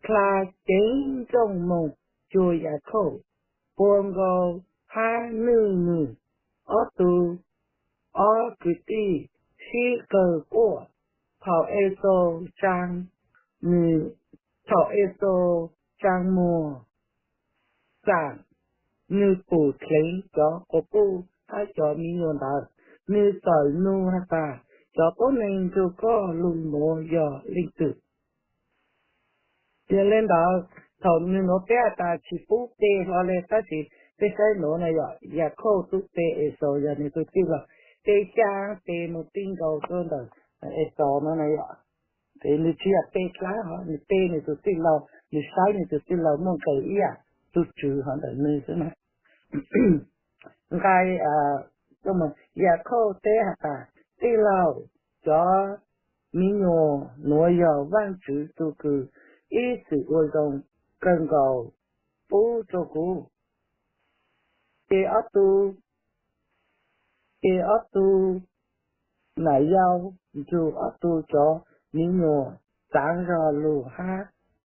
dlha ceev nrooj moog cuag Yakhauj, ua nkaus hab nwj nws ob tug, ob kwv tij sib qawg quaj. Thaum Exaus tsaa, thaum Exaus tsaa muag xaam, nws pum dleev cov quas puj hab cov me nyuam ntawd, nws txawm nug has tas, cov tuab neeg nrug koj lug nuav yog leej twg? Yog le ntawd, thaum nws nuav peb has tas tsis pub pe hlo le, tab sis peb saib nuav na yog Yakhauj tub pe Exaus yog nws tug tij laug, tes xyaa tes moog ti nkaus rua ntawm Exaus no na yog. Ces nws tsis yog pe dlaab hov, nws pe nws tug tij laug, nws saib nws tug tij laug muaj nqes ib yam tug tswv hov ntawm nws xwb na. Nqai, Yakhauj teb has tas, tij laug, cov me nyuam nuav yog Vaajtswv tug kws ib txwm ua zoo kawg nkaus pub rua kuv. Ces ob tug, ces ob tug nam yau nrug ob tug cov me nyuam txaav zog lug hab